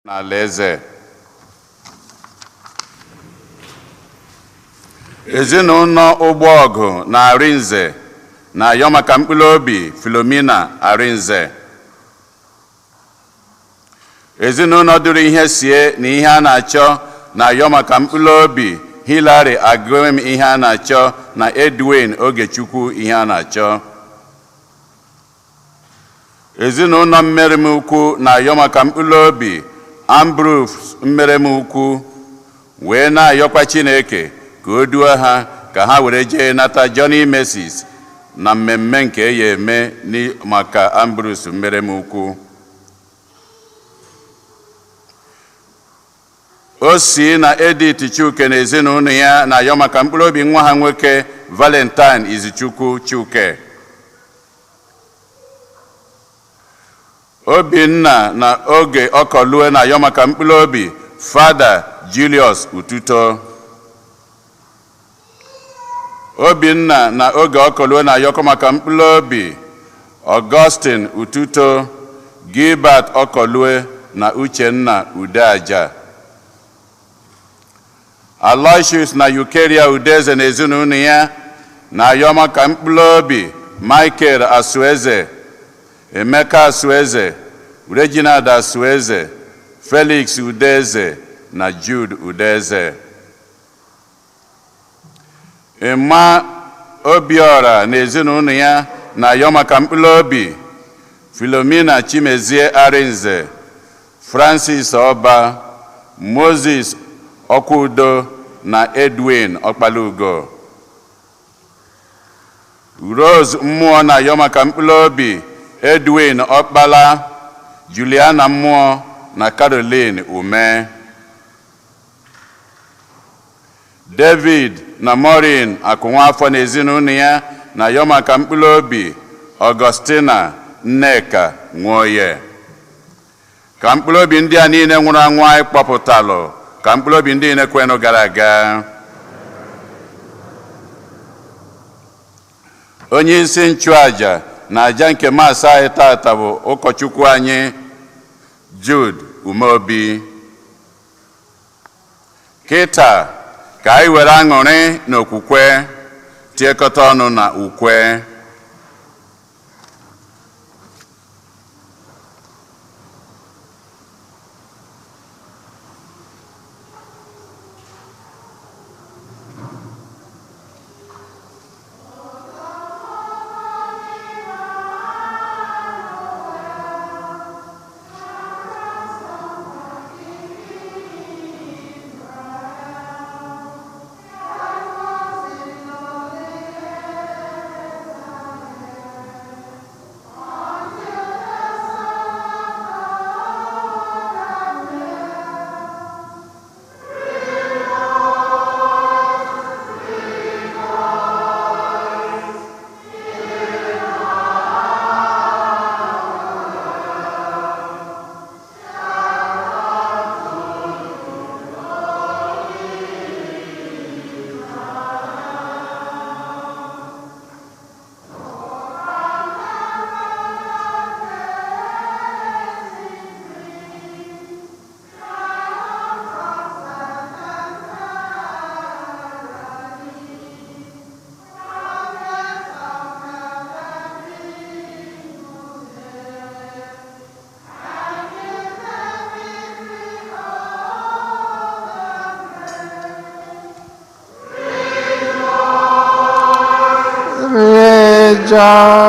N'alaeze ezinụlọ Ụgbọọgụ na Arinze na-ayọ maka mkpụrụ obi Filomena Arinze. Ezinụlọ dụrụ ihe sie na ihe a na-achọ na-ayọ maka mkpụrụ obi Hilary Agụm ihe a na-achọ na Edwin Ogechukwu ihe a na-achọ. Ezinụlọ Mmerimukwu na-ayọ maka mkpụrụ obi Ambrose Mmerimukwu, wee na-ayọkwa Chineke ka o duo ha ka ha were jee nata Johnny Mercies na mmemme nke ya eme maka Ambrose Mmerimukwu. O si na Edith Chuke na ezinụlọ ya na-ayọ maka mkpụrụ obi nwa ha nwoke Valentine Izuchukwu Chuke. Obinna na Oge Ọkọlue na-ayọ maka mkpụrụ obi Fada Julius Ututo. Obinna na Oge Ọkọlue na-ayọkọ maka mkpụrụ obi Augustine Ututo, Gilbert Ọkọlue na Uchenna Udeaja. Aloysius na Eucharia Udeze na ezinụlọ ya na-ayọ maka mkpụrụ obi Michael Asueze, Emeka Asueze, Reginald Asueze, Felix Udeze na Jude Udeze. Emma Obiora na ezinụlọ ya na-ayọ maka mkpụrụ obi Philomena Chimezie Arinze, Francis Ọba, Moses Ọkwudo na Edwin Ọkpalugo. Rose Mmụọ na-ayọ maka mkpụrụ obi Edwin Ọkpala, Juliana Mmụọ na Caroline Ume. David na Maureen Akụnwafọ na ezinụlọ ya na-ayọ maka mkpụrụ obi Augustina Nneka Nwoye. Ka mkpụrụ obi ndị a niile nwụrụ anwụ anyị kpọpụtalụ, ka mkpụrụ obi ndị niile kwenụ gara aga. Onye isi nchụaja na aja nke maasị anyị tata bụ ụkọchukwu anyị Jude Umeobi. Kịta ka anyị were aṅụrị na okwukwe tiekọta ọnụ na ukwe.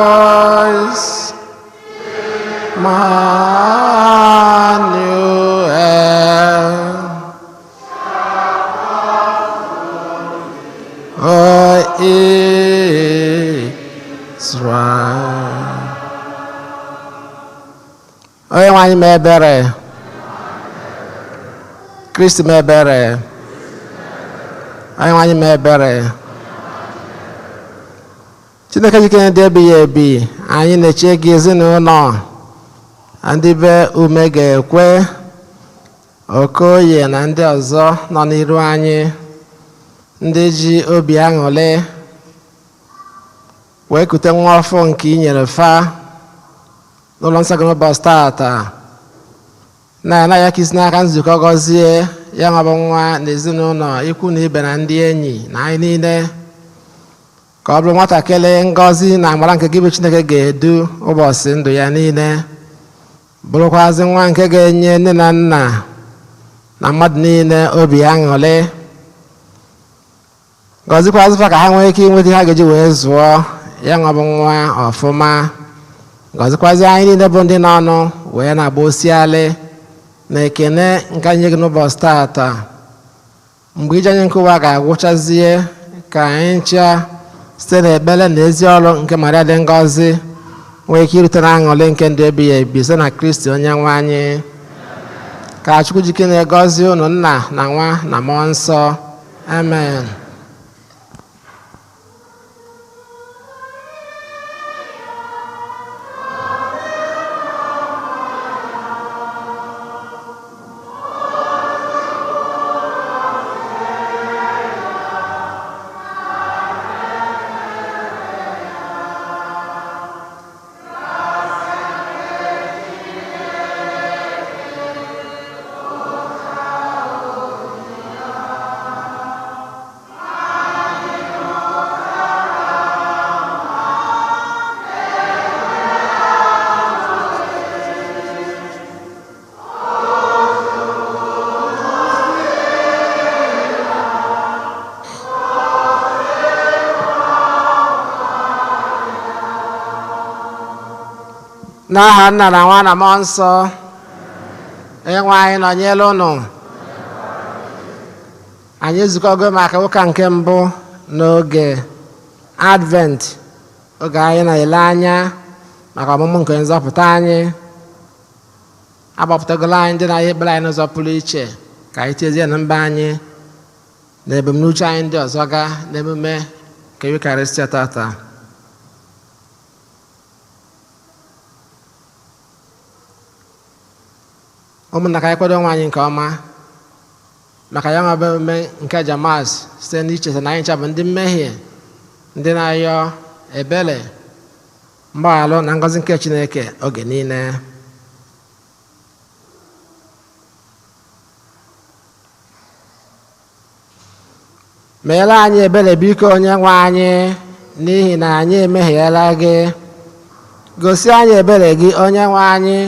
Rejoice, Manuel. O Israel. Onye nwe anyị mee ebere. Kristi mee ebere. Onye nwe anyị mee ebere. Chineke jikere dị ebighị ebi, anyị na-eche gị ezinụlọ ndị be ume ga-ekwe Okoye na ndị ọzọ nọ n'iru anyị, ndị ji obi aṅụrị wee kute nwa ọfụ nke i nyere fa n'ụlọ nsọ gị n'ụbọchị tata. Na-anaghị aka isi n'aka nzukọ gọzie ya nwa bụ nwa na ezinụlọ, ikwu na ibe na ndị enyi na anyị niile, ka ọ bụrụ nwatakịrị ngọzi na amara nke gị bụ Chineke ga-edu ụbọchị ndụ ya niile, bụrụkwazị nwa nke ga-enye nne na nna na mmadụ niile obi aṅụrị. Gọzikwazịfa ka ha nwee ike inweta ihe ha ga-eji wee zụọ ya nwa bụ nwa ọfụma. Gọzikwazị anyị niile bụ ndị nọ wee na-agba osialị na ekene nke anyị nye gị n'ụbọchị taata. Mgbe ije anyị nke ụwa ga-agwụchazie, ka anyị ncha site n'ekpere na ezi ọrụ nke Maria dị ngọzi nwee ike irute na aṅụrị nke ndụ ebighị ebi site na Kristi onye nwe anyị. Ka Chukwu jike na-egọzi unu, nna na nwa na mmụọ nsọ. Amen. N'aha nna na nwa na mmụọ nsọ. Onyenwe anyị nọnyere ụnụ. Anyị ezukọgo maka ụka nke mbụ n'oge Advent, oge anyị na-ele anya maka ọmụmụ nke nzọpụta anyị. Agbapụtagolo anyị ndị na-ahịa ekpere anyị n'ụzọ pụrụ iche ka anyị tezie na mba anyị na ebumnuche anyị ndị ọzọ gaa n'emume nke Eucharistia tata. Ụmụnna, ka anyị kwado onwe anyị nke ọma maka ya nwa bụ emume nke aja Mass site n'icheta na anyị ncha bụ ndị mmehie, ndị na-ayọ ebere, mgbaghalụ na ngọzi nke Chineke oge niile. Meere anyị ebere biko, onye nwe anyị, n'ihi na anyị emehiela gị. Gosi anyị ebere gị, onye nwe anyị,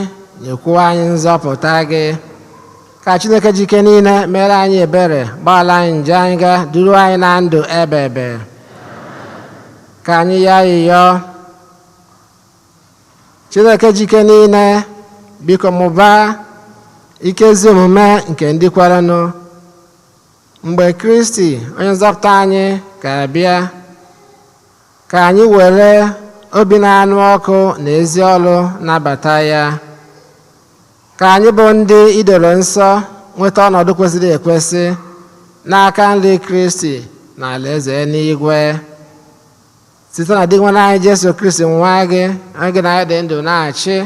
nyekwuo anyị nzọpụta gị. Ka Chineke jike niile mere anyị ebere, gbaghara anyị njọ anyị, ga duru anyị na ndụ ebe ebe. Ka anyị ya ayịyọ. Chineke jike niile, biko mụbaa ike ezi omume nke ndị kwerenụ mgbe Kristi onye nzọpụta anyị ga-abịa, ka anyị were obi na-anụ ọkụ na ezi ọrụ nabata ya, ka anyị bụ ndị idoro nsọ nweta ọnọdụ kwesịrị ekwesị n'aka nri Kristi na alaeze n'igwe, site na Dinwenụ anyị Jesu Kristi nwa gị, onye gị na ya dị ndụ na-achị,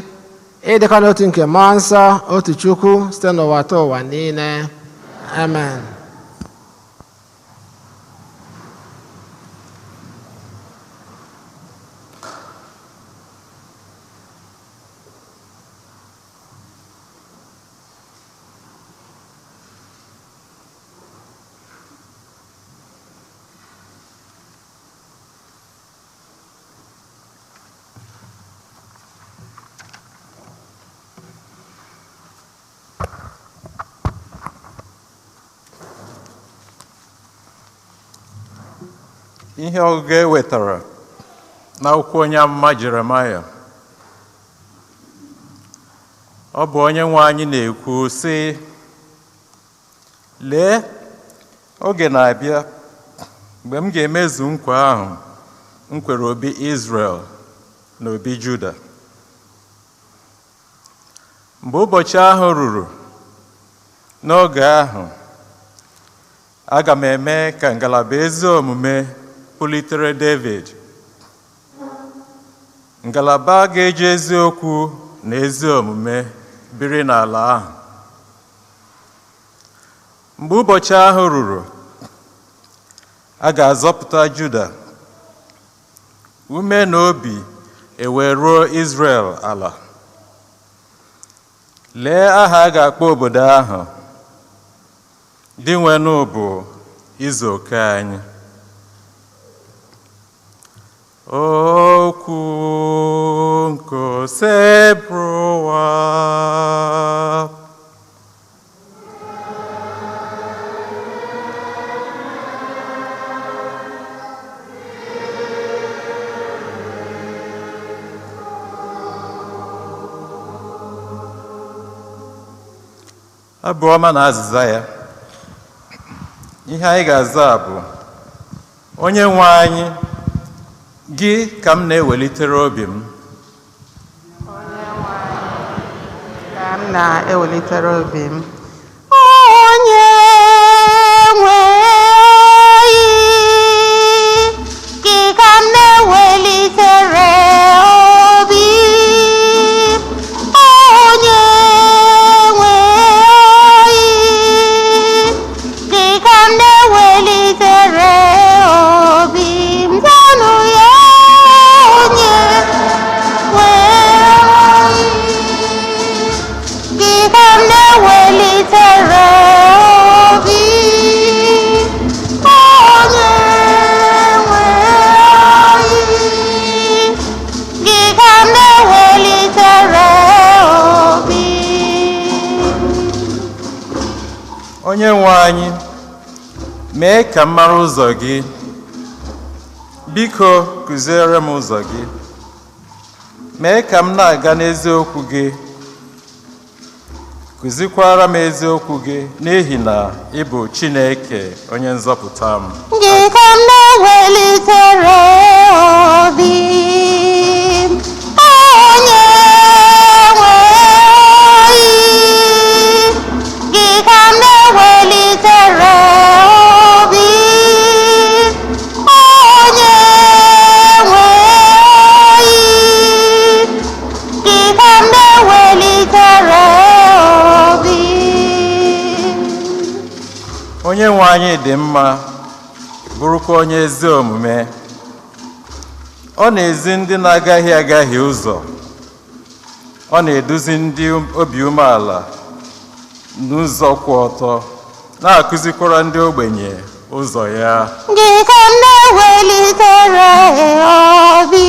ịdịkọ n'otu nke mmụọ nsọ, otu Chukwu, site n'ụwa ta ụwa niile. Amen. Ihe ọgụgụ e wetara n'akwụkwọ onye amụma Jeremaya. Ọ bụ onye nwe anyị na-ekwu sị, lee, oge na-abịa mgbe m ga-emezu nkwa ahụ m kwere obi Izrel na obi Juda. Mgbe ụbọchị ahụ ruru, n'oge ahụ aga m eme ka ngalaba ezi omume pulitere David, ngalaba ga-eji eziokwu na ezi omume biri n'ala ahụ. Mgbe ụbọchị ahụ ruru, a ga-azọpụta Juda, ume na obi ewee ruo Izrel ala. Lee aha a ga-akpọ obodo ahụ: Dinwenụ bụ izu oke anyị. Okwu nke Osebụrụwa. Abụ ọma na azịza ya. Ihe anyị ga-aza bụ: Onye nwe anyị, gị ka m na-ewelitere obi m. Ka m na-ewelitere obi m. Onye nwe anyị, gị ka m na-ewelitere obi. Onye nwe anyị, gị ka m na-ewelitere obi m. Zanụ ya, onye nwe anyị, gị ka m na-ewelitere obi. Onye nwe anyị, gị ka m na-ewelitere obi. Onye nwe anyị, mee ka m mara ụzọ gị. Biko, kụziere m ụzọ gị. Mee ka m na-aga n'eziokwu gị. Kụzikwara m eziokwu gị, n'ihi na ị bụ Chineke onye nzọpụta m. Gị ka m na-ewelitere obi. Onye nwe anyị, gị ka m na-ewelitere obi. Onye nwe anyị, gị ka m na-ewelitere obi. Onye nwe anyị dị mma, bụrụkwa onye ezi omume. Ọ na-ezi ndị na-agaghị agaghị ụzọ. Ọ na-eduzi ndị obi umeala n'ụzọ kwụ ọtọ, na-akụzikwara ndị ogbenye ụzọ ya. Gị ka m na-ewelitere obi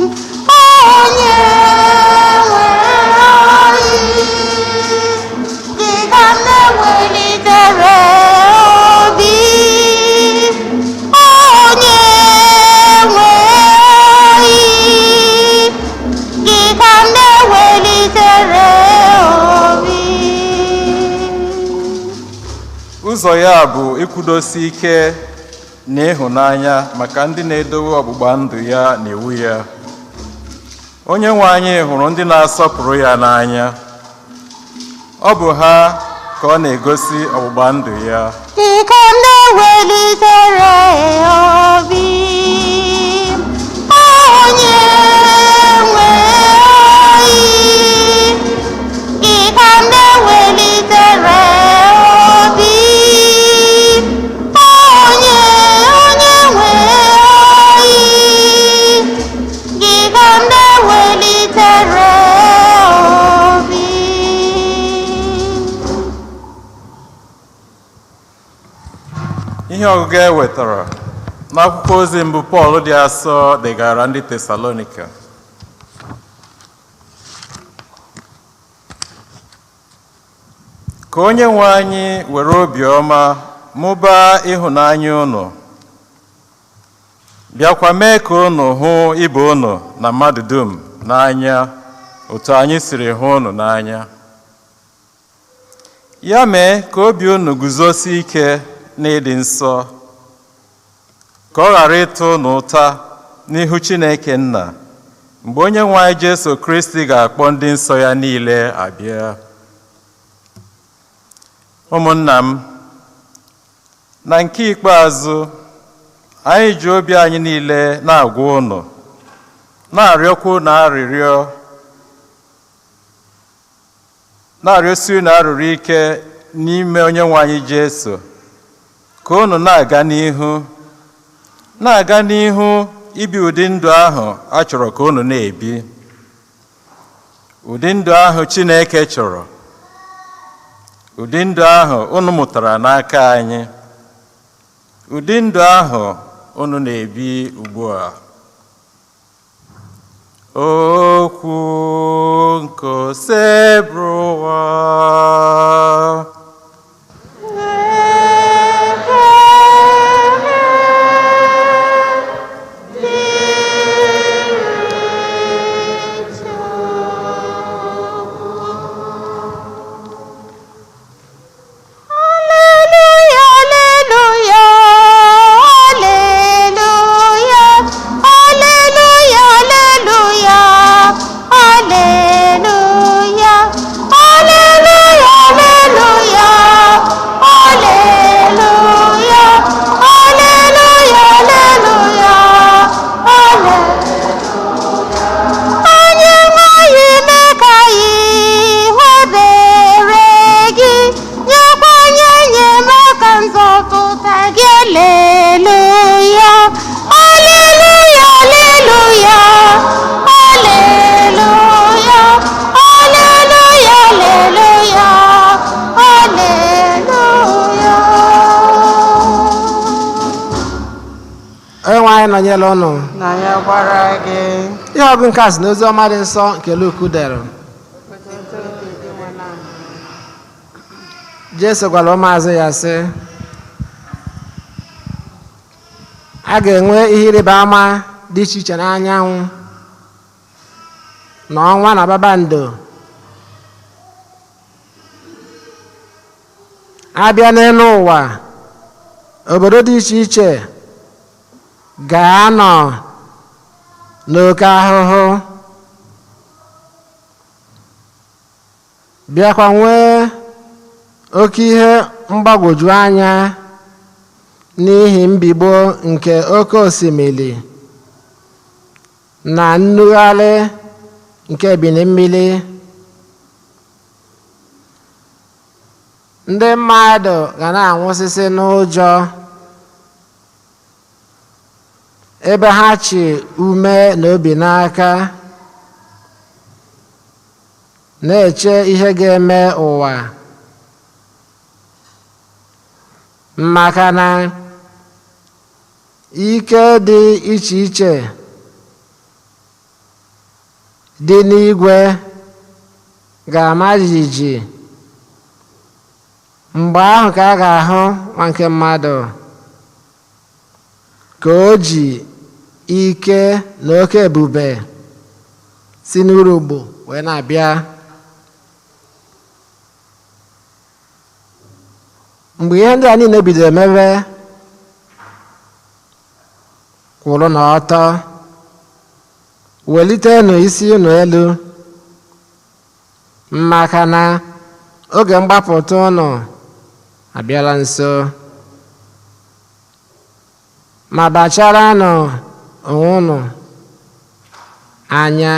m. Onye nwe anyị, gị ka m na-ewelitere obi. Onye nwe anyị, gị ka m na-ewelitere obi. Ụzọ ya bụ ịkwụdosi ike na ịhụnanya maka ndị na-edowe ọgbụgba ndụ ya na iwu ya. Onye nwe anyị hụrụ ndị na-asọpụrụ ya n'anya. Ọ bụ ha ka ọ na-egosi ọgbụgba ndụ ya. Gị ka m na-ewelitere obi. Onye nwe anyị, gị ka m na-ewelitere obi. Onye nwe anyị, gị ka m na-ewelitere obi. Ihe ọgụgụ e wetara n'akwụkwọ ozi mbụ Pọl dị asọ degara ndị Tesalonika. Ka onye nwe anyị were obiọma mụbaa ịhụnanya unu, bịakwa mee ka unu hụ ibe unu na mmadụ dum n'anya otu anyị siri hụ unu n'anya. Ya mee ka obi unu guzosie ike n'ịdị nsọ, ka ọ ghara ịtụ unu ụta n'ihu Chineke Nna mgbe onye nwe anyị Jesu Kristi ga-akpọ ndị nsọ ya niile abịa. Ụmụnna m, na nke ikpeazụ, anyị ji obi anyị niile na-agwa unu, na-arịọkwa unu arịrịọ, na-arịọsi unu arịrịọ ike n'ime onye nwe anyị Jesu, ka unu na-aga n'ihu, na-aga n'ihu ibi ụdị ndụ ahụ a chọrọ ka unu na-ebi. Ụdị ndụ ahụ Chineke chọrọ, ụdị ndụ ahụ unu mụtara n'aka anyị, ụdị ndụ ahụ unu na-ebi ugbu a. Okwu nke Osebụrụwa. Alleluia, alleluia, alleluia, alleluia, alleluia, alleluia, alleluia, alleluia, alleluia, alleluia, alleluia, alleluia. Onye nwanyị mee ka ihu ebere gị nyekwa onye enyemaka nzọpụta gị. Aleluya, aleluya, aleluya, aleluya, aleluya, aleluya, aleluya. Onye nwe anyị nọnyere ụnụ. Na ya gwara gị. Ihe ọgụ nke a si n'ozi ọma dị nsọ nke Luk dere. Jesu gwara ụmụazụ ya sị, a ga-enwe ihe ịrịba ama dị iche iche n'anyanwụ na ọnwa na kpakpando. Abịa n'elu ụwa, obodo dị iche iche ga-anọ n'oke ahụhụ, bịakwa nwee oke ihe mgbagwoju anya n'ihi mbigbọ nke oke osimiri na nnugharị nke ebili mmiri. Ndị mmadụ ga na-anwụsịsị n'ụjọ ebe ha chị ume na obi n'aka na-eche ihe ga-eme ụwa, maka na ike dị iche iche dị n'igwe ga-ama jijiji. Mgbe ahụ ka a ga-ahụ nwa nke mmadụ ka o ji ike na oke ebube si n'urugbu wee na-abịa. Mgbe ihe ndị a niile bidoro mebe, kwụrụ n'ọtọ, welitenụ isi unu elu, maka na oge mgbapụta unu abịala nso. Ma kpacharanụ onwe unu anya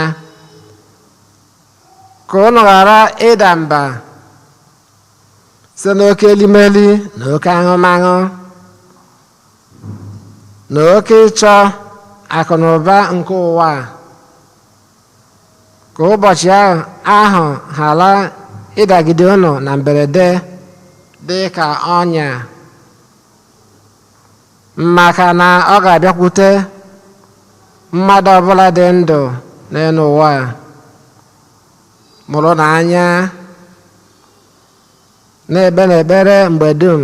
ka unu ghara ịda mba site n'oke elimeli na oke aṅụmaṅụ na oke ịchọ akụ na ụba nke ụwa a, ka ụbọchị ahụ ghara ịdagide unu na mberede dị ka ọnya, maka na ọ ga-abịakwute mmadụ ọbụla dị ndụ n'elu ụwa a. Mụrụ n'anya, na-ekpe n'ekpere mgbe dum,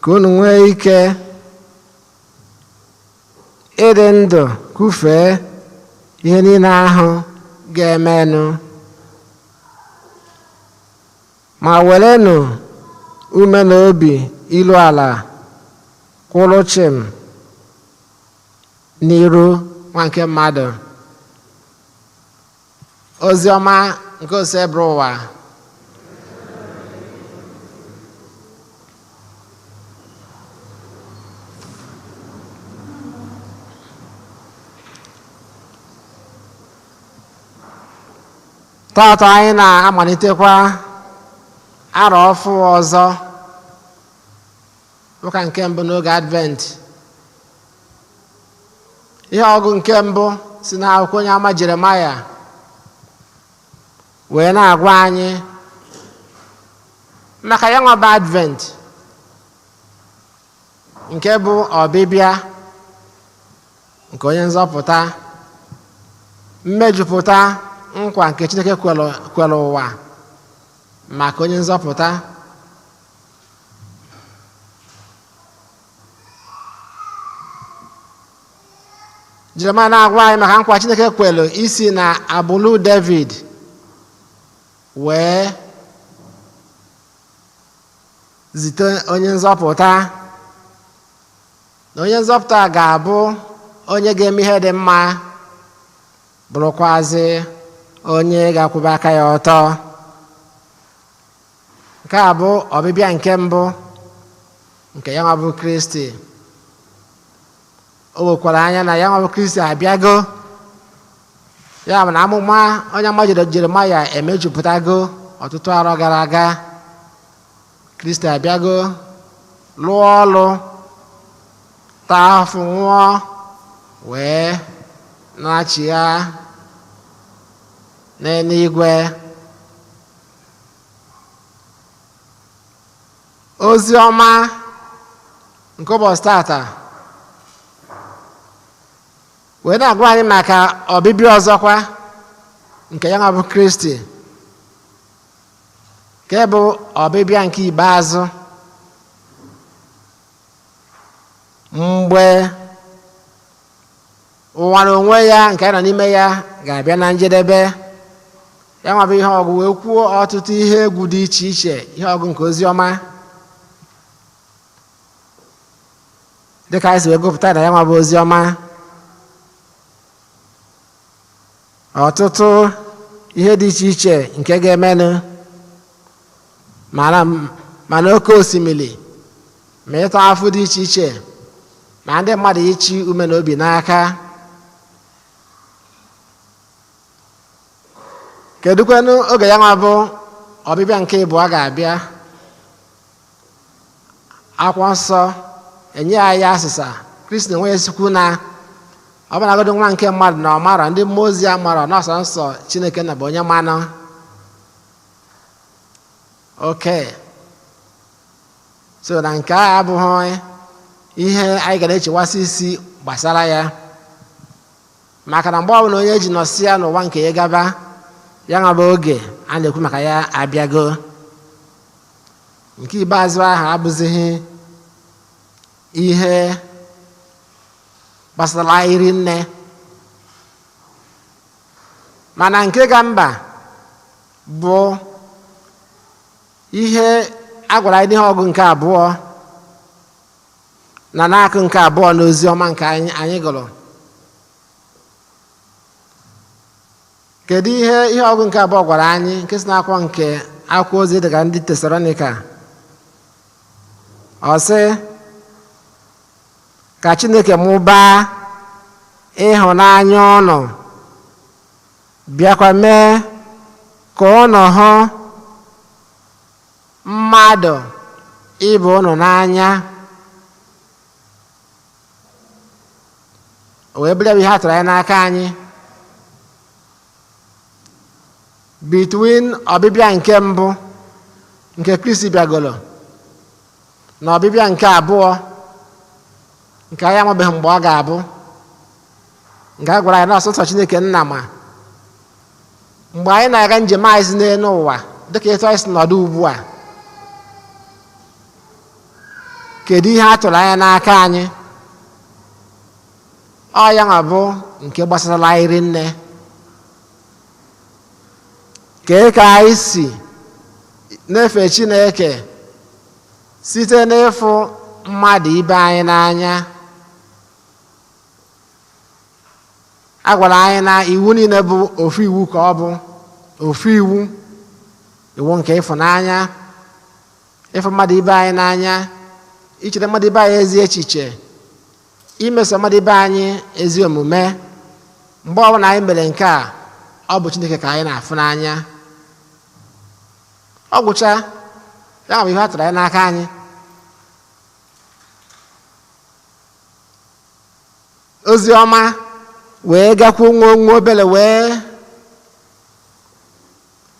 ka unu nwee ike ịdị ndụ kwufee ihe niile ahụ ga-emenụ, ma werenụ ume na obi ilu ala kwụrụ chịm n'iru nwa nke mmadụ. Ozi ọma nke Osebụrụwa. Tata anyị na-amalitekwa arọ ọfụ ọzọ, ụka nke mbụ n'oge Advent. Ihe ọgụ nke mbụ si n'akwụkwọ onye ama Jeremaya. Wee na-agwa anyị maka ya nwa bụ Advent, nke bụ ọbịbịa nke onye nzọpụta, mmejupụta nkwa nke Chineke kwere ụwa maka onye nzọpụta. Jeremaya na-agwa anyị maka nkwa Chineke kwere isi na agbụrụ David wee zite onye nzọpụta, na onye nzọpụta ga-abụ onye ga-eme ihe dị mma, bụrụkwazị onye ga-akwụba aka ya ọtọ. Nke a bụ ọbịbịa nke mbụ nke ya nwa bụ Kristi. O nwekwara anya na ya nwa bụ Kristi abịago, ya bụ na amụma onye amụma Jeremaya emejupụtago ọtụtụ arọ gara aga. Kristi abịago, lụọ ọlụ, taa afụ, nwụọ, wee na-achịgha n'eluigwe. Ozi ọma nke ụbọchị tata wee na-agwa anyị maka ọbịbịa ọzọkwa nke ya nwa bụ Kristi, nke bụ ọbịbịa nke ikpeazụ, mgbe ụwa n'onwe ya nke anyị nọ n'ime ya ga-abịa na njedebe. Ya nwa bụ ihe ọgụ wee kwuo ọtụtụ ihe egwu dị iche iche, ihe ọgụ nke ozi ọma dịka anyị si wee gụpụta na ya nwa bụ ozi ọma. Ọtụtụ ihe dị iche iche nke ga-emenụ ma n'oké osimiri, ma ịta afụ dị iche iche, ma ndị mmadụ ichi ume na obi n'aka. Kedụkwanụ oge ya nwa bụ ọbịbịa nke ịbụọ ga-abịa? Akwụkwọ nsọ enye anyị asịsa. Kristi na onwe ya sikwu na ọ bụlagodi nwa nke mmadụ na ọmara, ndị mmụọ ozi amara, n'ọsọ nsọ Chineke na bụ onye mmanụ oke so na nke a abụghị ihe anyị ga na-echewasị isi gbasara ya, maka na mgbe ọbụla onye ji nọsịa n'ụwa nke ya gaba, ya nwaba oge a na-ekwu maka ya abịago. Nke ikpeazụ ahụ abụzighị ihe gbasara iri nne, mana nke ka mba bụ ihe a gwara anyị n'ihe ọgụ nke abụọ na n'akụ nke abụọ n'ozi ọma nke anyị gụrụ. Kedu ihe ihe ọgụ nke abụọ gwara anyị, nke si n'akwụkwọ nke akwụkwọ ozi dịka ndị Tesalonika? Ọ sị ka Chineke mụbaa ịhụnanya ụnụ, bịakwa mee ka ụnụ hụ mmadụ ibe ụnụ n'anya. O wee bụrụ ya bụ ihe a tụrụ anyị n'aka anyị between ọbịbịa nke mbụ nke Kristi bịagoro na ọbịbịa nke abụọ nke anyị amabeghị mgbe ọ ga-abụ, nke a gwara anyị na ọsọsọ Chineke nna. Ma mgbe anyị na-aga njem anyị si n'elu ụwa, dịka etu anyị si nọdụ ugbu a, kedu ihe a tụrụ anya n'aka anyị? Ọ ya nwa bụ nke gbasara anyị nne. Kee ka anyị si na-efe Chineke site n'ịfụ mmadụ ibe anyị n'anya? A gwara anyị na iwu niile bụ ofu iwu, ka ọ bụ ofu iwu, iwu nke ịfụnanya, ịfụ mmadụ ibe anyị n'anya, ichere mmadụ ibe anyị ezi echiche, imeso mmadụ ibe anyị ezi omume. Mgbe ọbụla anyị mere nke a, ọ bụ Chineke ka anyị na-afụ n'anya. Ọ gwụcha, ya bụ ihe a tụrụ anyị n'aka anyị. Ozi ọma wee gakwuo nwa nwa obere wee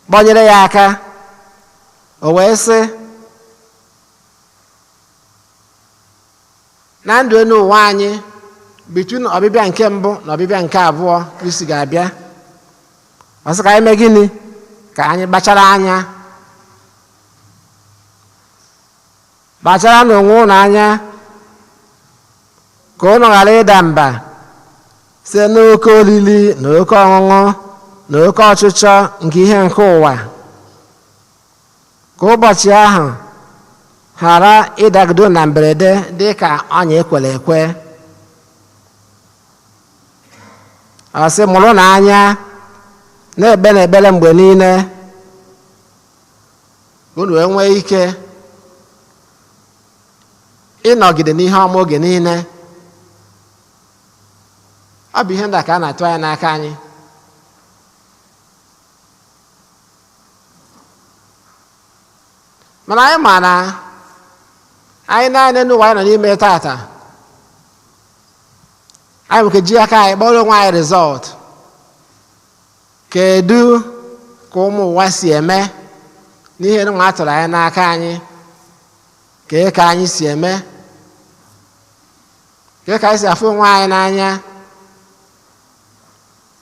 Gbanyere ya aka, o wee sị na ndụ elu ụwa anyị, between ọbịbịa nke mbụ na ọbịbịa nke abụọ Kristi ga-abịa, ọ sị ka anyị mee gịnị? Ka anyị kpachara anya, kpachara n'onwe ụnụ anya, ka ụnụ ghara ịda mba site n'oke olili na oke ọṅụṅụ na oke ọchịchọ nke ihe nke ụwa, ka ụbọchị ahụ ghara ịdagido na mberede dị ka ọnya ekwere ekwe. Ọ sị mụrụ na anya, na-ekpe na ekpere mgbe niile, ka unu wee nwee ike ịnọgide n'ihe ọma oge niile. Ọ bụ ihe ndị a ka a na-atụ anya n'aka anyị. Mana anyị ma na anyị naanị n'ụwa anyị nọ n'ime tata, anyị nwere ji aka anyị kpọrọ onwe anyị result. Kedu ka ụmụ ụwa si eme n'ihe nwa atụrụ anyị n'aka anyị? Kee ka anyị si eme? Kee ka anyị si afụ onwe anyị n'anya,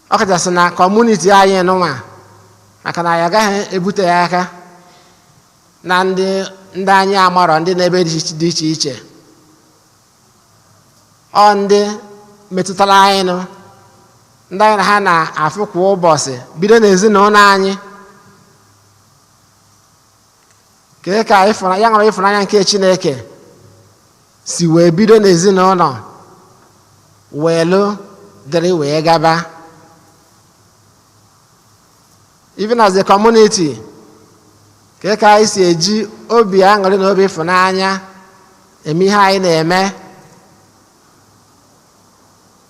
ọ kachasị na community anyị nụnwa? Maka na anyị agaghị ebute ya aka na ndị anyị amarọ, ndị n'ebe dị iche iche, ọ ndị metụtara anyị nụ, ndị anyị na ha na-afụ kwa ụbọchị, bido n'ezinụlọ anyị. Kee ka ya nwere ịfụnanya nke Chineke si wee bido n'ezinụlọ wee lụ dịrị wee gaba, even as a community? Kee ka anyị si eji obi aṅụrị na obi ịfụnanya eme ihe anyị na-eme?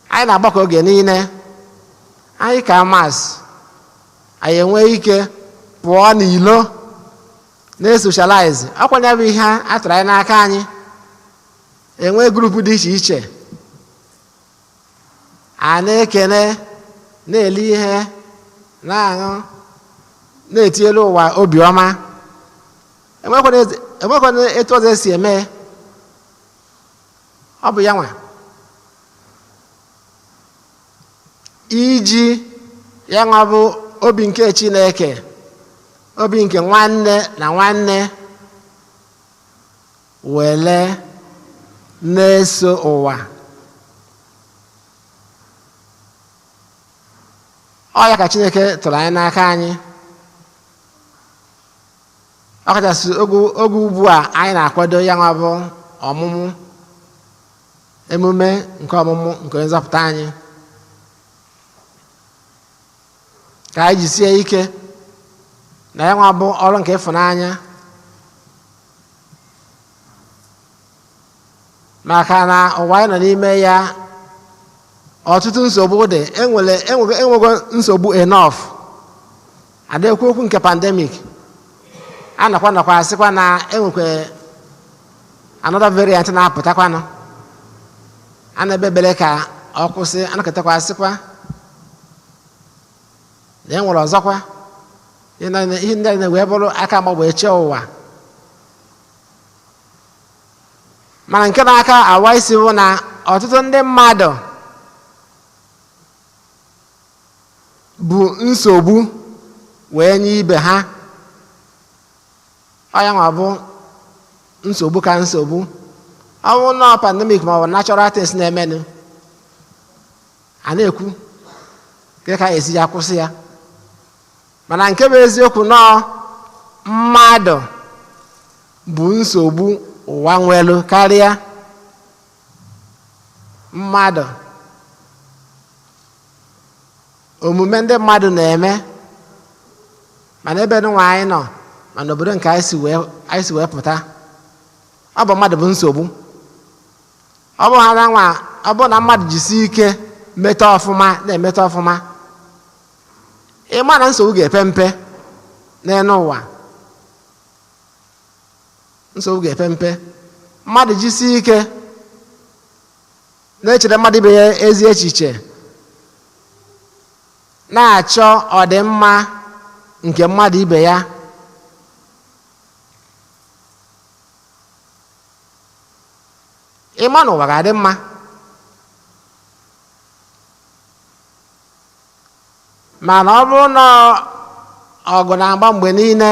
Anyị na-agbakọ oge niile, anyị ka Mass, anyị enwee ike pụọ n'ilo na-esocialize. Ọkwanye bụ ihe a tụrụ anyị n'aka. Anyị enwee group dị iche iche, a na-ekene, na-eli ihe, na-aṅụ, na-etinyelu ụwa obiọma. Enwekwana etu ọzọ esi eme. Ọ bụ ya nwa iji ya nwa bụ obi nke Chineke, obi nke nwanne na nwanne, wele na-eso ụwa. Ọ ya ka Chineke tụrụ anyị n'aka anyị, ọkachasị oge ugbu a anyị na-akwado ya nwa bụ ọmụmụ, emume nke ọmụmụ nke onye nzọpụta anyị. Ka anyị jisie ike na ya nwa bụ ọrụ nke ịfụnanya, maka na ụwa anyị nọ n'ime ya, ọtụtụ nsogbu dị. Enwere enwego nsogbu enough. Adekwu okwu nke pandemic a nakwa asịkwa na enwekwa another variant na-apụtakwanụ. A na-ebe ebere ka ọ kwụsị, anakọtakwa asịkwa na enwere ọzọkwa. Ihe ndị a wee bụrụ aka mgba chee ụwa. Mana nke na-aka awa isi bụ na ọtụtụ ndị mmadụ bụ nsogbu wee nye ibe ha. Ọ ya nwa bụ nsogbu ka nsogbu. Ọ bụrụ na pandemic ma ọ bụ natural things na-emenụ, a na-ekwu ka ka esi ya kwụsị ya. Mana nke bụ eziokwu, nọọ mmadụ bụ nsogbu ụwa nwelu karịa mmadụ. Omume ndị mmadụ na-eme, mana ebe nwa anyị nọ, mana obodo nke anyị si wee pụta, ọ bụ mmadụ bụ nsogbu. Ọ bụ ha na nwa, ọ bụ na mmadụ jisi ike meta ọfụma, na-emeta ọfụma, ịma na nsogbu ga-epe mpe n'elu ụwa. Nsogbu ga-epe mpe. Mmadụ jisi ike na-echere mmadụ ibe ya ezi echiche, na-achọ ọdịmma Nke mmadụ ibe ya. Ịma na ụwa ga-adị mma, mana ọ bụrụ na ọgụ na-agba mgbe niile,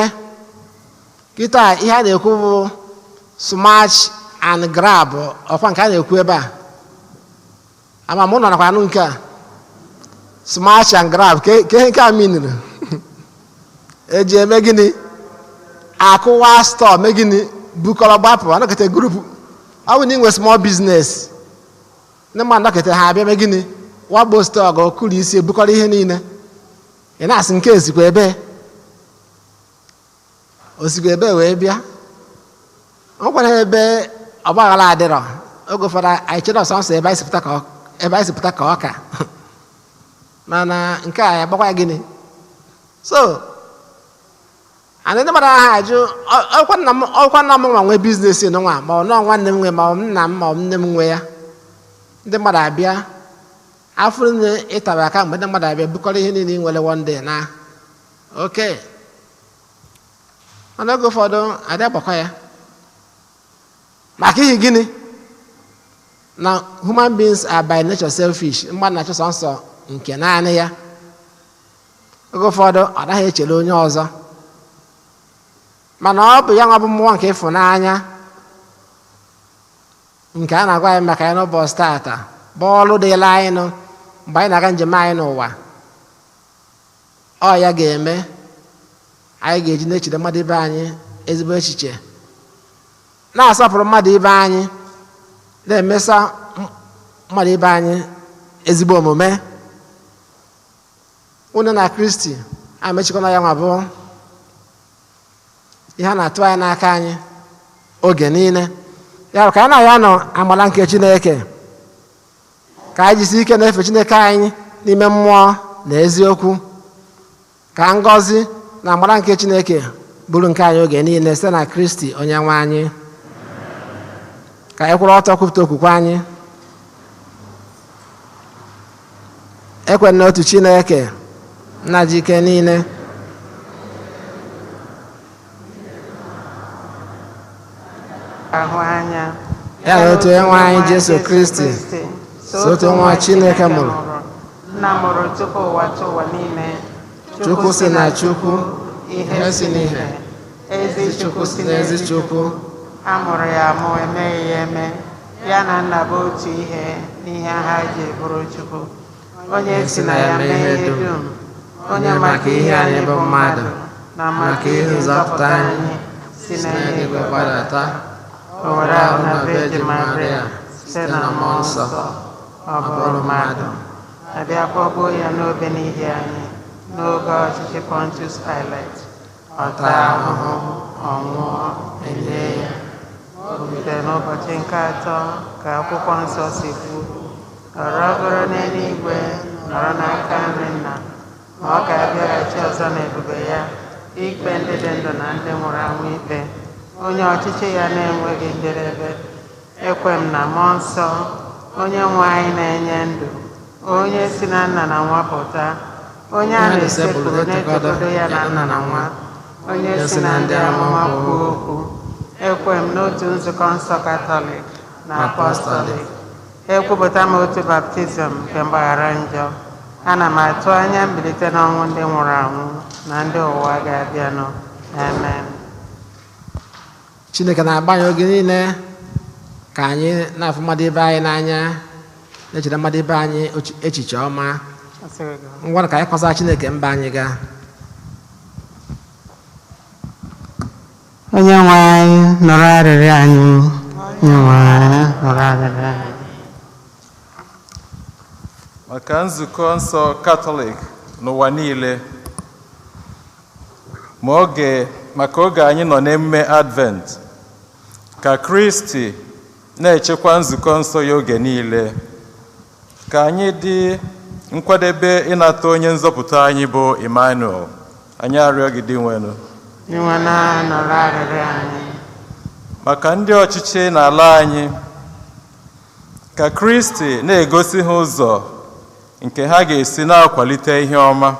kịta ihe a na-ekwu bụ smash and grab. Ọkwa nke a na-ekwu ebe a, ama mụ nọ nakwa anụ nke a, smash and grab. Ke ihe nke a miniri eji eme gịnị? Akụwa store, mee gịnị? Bukọrọ gbapụ. Anọkọta group, ọ bụ na inwe small business, ndị mmadụ nọkọta, ha abịa mee gịnị? Wakpo store ga okuru isi, ebukọrọ ihe niile. Ị na-asị nke esikwa ebe, osikwa ebe wee bịa. O kwere ebe ọgbaghara adịrọ. Oge ụfọdụ anyị chere ọsọ nsọ ebe anyị si pụta ka ebe anyị si pụta ka ọ ka, mana nke a ya gbakwa ya gịnị? So and ndị mmadụ ahụ ajụ, ọkwa nna m nwa nwee business nwa, ma ọ nọọ nwanne m nwe, ma ọ nna m, ma ọ nne m nwe ya. Ndị mmadụ abịa, afọ niile ịtara aka, mgbe ndị mmadụ abịa bukọrọ ihe niile ị nwere one day na oke. Mana oge ụfọdụ adị agbakọ ya. Maka ihi gịnị? Na human beings are by nature selfish. Mmadụ na-achọ sọ nsọ nke naanị ya. Oge ụfọdụ ọ naghị echere onye ọzọ. Mana ọ bụ ya nwa bụ mmụọ nke ịfụnanya nke a na-agwa anyị maka ya n'ụbọchị taata, bụ ọlụ dịla anyị nụ mgbe anyị na-aga njem anyị n'ụwa. Ọ ya ga-eme anyị ga-eji na-echere mmadụ ibe anyị ezigbo echiche, na-asọpụrụ mmadụ ibe anyị, na-emesa mmadụ ibe anyị ezigbo omume. Unu na Kristi amechikwana ya nwa bụ ihe a na-atụ anyị n'aka anyị oge niile. Ya bụ ka anyị na ya nọ amala nke Chineke, ka anyị jisi ike na-efe Chineke anyị n'ime mmụọ na eziokwu, ka ngọzi na amara nke Chineke bụrụ nke anyị oge niile, site na Kristi onye nwe anyị. Ka anyị kwụrụ ọtọ kwupụta okwukwe anyị. Ekwe n'otu Chineke, nna ji ike niile, ahụ anya, ya na otu Onyenwe anyị Jesu Kristi, so otu nwa Chineke mụrụ, nna mụrụ tupu ụwa tụ ụwa niile, Chukwu si na Chukwu, ihe si n'ihe, ezi Chukwu si n'ezi Chukwu, a mụrụ ya amụ, emeghị ya eme, ya na nna bụ otu ihe n'ihe ha ji bụrụ Chukwu, onye si na ya mee ihe dum, onye maka ihe anyị bụ mmadụ na maka ihe nzọpụta anyị si n'eluigwe gbadata, o were ahụ na Virgin Maria site na mmụọ nsọ, ọ bụrụ mmadụ, abịa kpọgbuo ya n'obe n'ihi anyị n'oge ọchịchị Pontius Pilate, ọ taa ahụhụ, ọ nwụọ, elie ya, o bilitere n'ụbọchị nke atọ ka akwụkwọ nsọ si kwu, ọ rọgoro n'eluigwe, nọrọ n'aka nri nna, ma ọ ga-abịaghachi ọzọ n'ebube ya ikpe ndị dị ndụ na ndị nwụrụ anwụ ikpe, onye ọchịchị ya na-enweghị njedebe. Ekwe m na mmụọ nsọ, onye nwe anyị na-enye ndụ, onye si na nna na nwa pụta, onye a na-esekpuru na-etogodo ya na nna na nwa, onye si na ndị amụma kwuo okwu. Ekwe m n'otu nzukọ nsọ Katọlik na Apọstọlik. Ekwupụta m otu baptizim nke mgbaghara njọ. Ana m atụ anya mbilite n'ọnwụ ndị nwụrụ anwụ na ndị ụwa ga-abịanụ. Amen. Chineke na-agba anyị oge niile ka anyị na-afụ mmadụ ibe anyị n'anya, na-echere mmadụ ibe anyị echiche ọma. Ngwa, ka anyị kọsara Chineke mba anyị gaa. Onye nwe anyị, nụrụ arịrịọ anyị. Onye nwe anyị, nụrụ arịrịọ anyị. Maka nzukọ nsọ Katọlik n'ụwa niile, ma oge maka oge anyị nọ n'emume Advent, ka Kristi na-echekwa nzukọ nsọ ya oge niile, ka anyị dị nkwadebe ịnata onye nzọpụta anyị bụ Emmanuel. Anyị arịọ gị, Dinwenụ. Inwe na nụrụ arịrịọ anyị. Maka ndị ọchịchị n'ala anyị, ka Kristi na-egosi ha ụzọ nke ha ga-esi na-akwalite ihe ọma.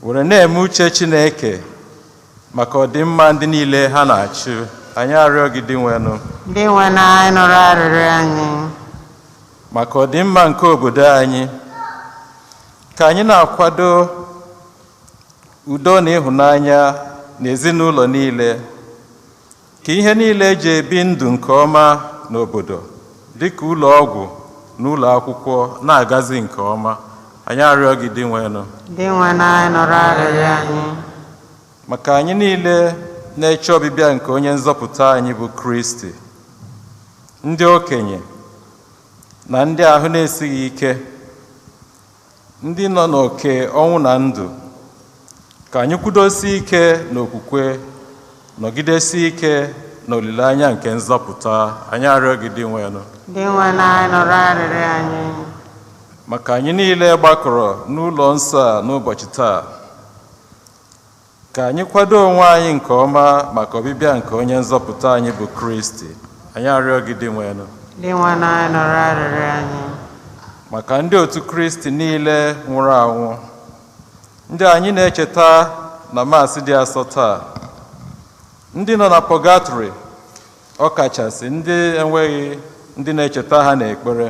were na-eme uche Chineke maka ọdịmma ndị niile ha na-achị. Anyị arịọ gị, Dinwenụ. Dinwenụ anyị, nụrụ arịrịọ anyị. Maka ọdịmma nke obodo anyị, ka anyị na-akwado udo na ịhụnanya n'ezinụlọ niile, ka ihe niile eji ebi ndụ nke ọma n'obodo dịka ụlọ ọgwụ na ụlọ akwụkwọ na-agazi nke ọma. Anyị arịọ gị, Dinwenụ. Dinwenụ anyị, nụrụ arịrịọ anyị. Maka anyị niile na-eche ọbịbịa nke onye nzọpụta anyị bụ Kristi, ndị okenye na ndị ahụ na-esighị ike, ndị nọ n'oke ọnwụ na ndụ, ka anyị kwudosie ike n'okwukwe, nọgidesie ike n'olileanya nke nzọpụta. Anyị arịọ gị, Dinwenụ. Dinwenụ anyị, nụrụ arịrịọ anyị. Maka anyị niile gbakọrọ n'ụlọ nsọ a n'ụbọchị taa, ka anyị kwado onwe anyị nke ọma maka ọbịbịa nke onye nzọpụta anyị bụ Kristi. Anyị arịọ gị, Dinwenụ. Dinwenụ anyị, nụrụ arịrịọ anyị. Maka ndị otu Kristi niile nwụrụ anwụ, ndị anyị na-echeta na Maasị dị asọ taa, ndị nọ na pọgatrị, ọkachasị ndị enweghị ndị na-echeta ha n'ekpere,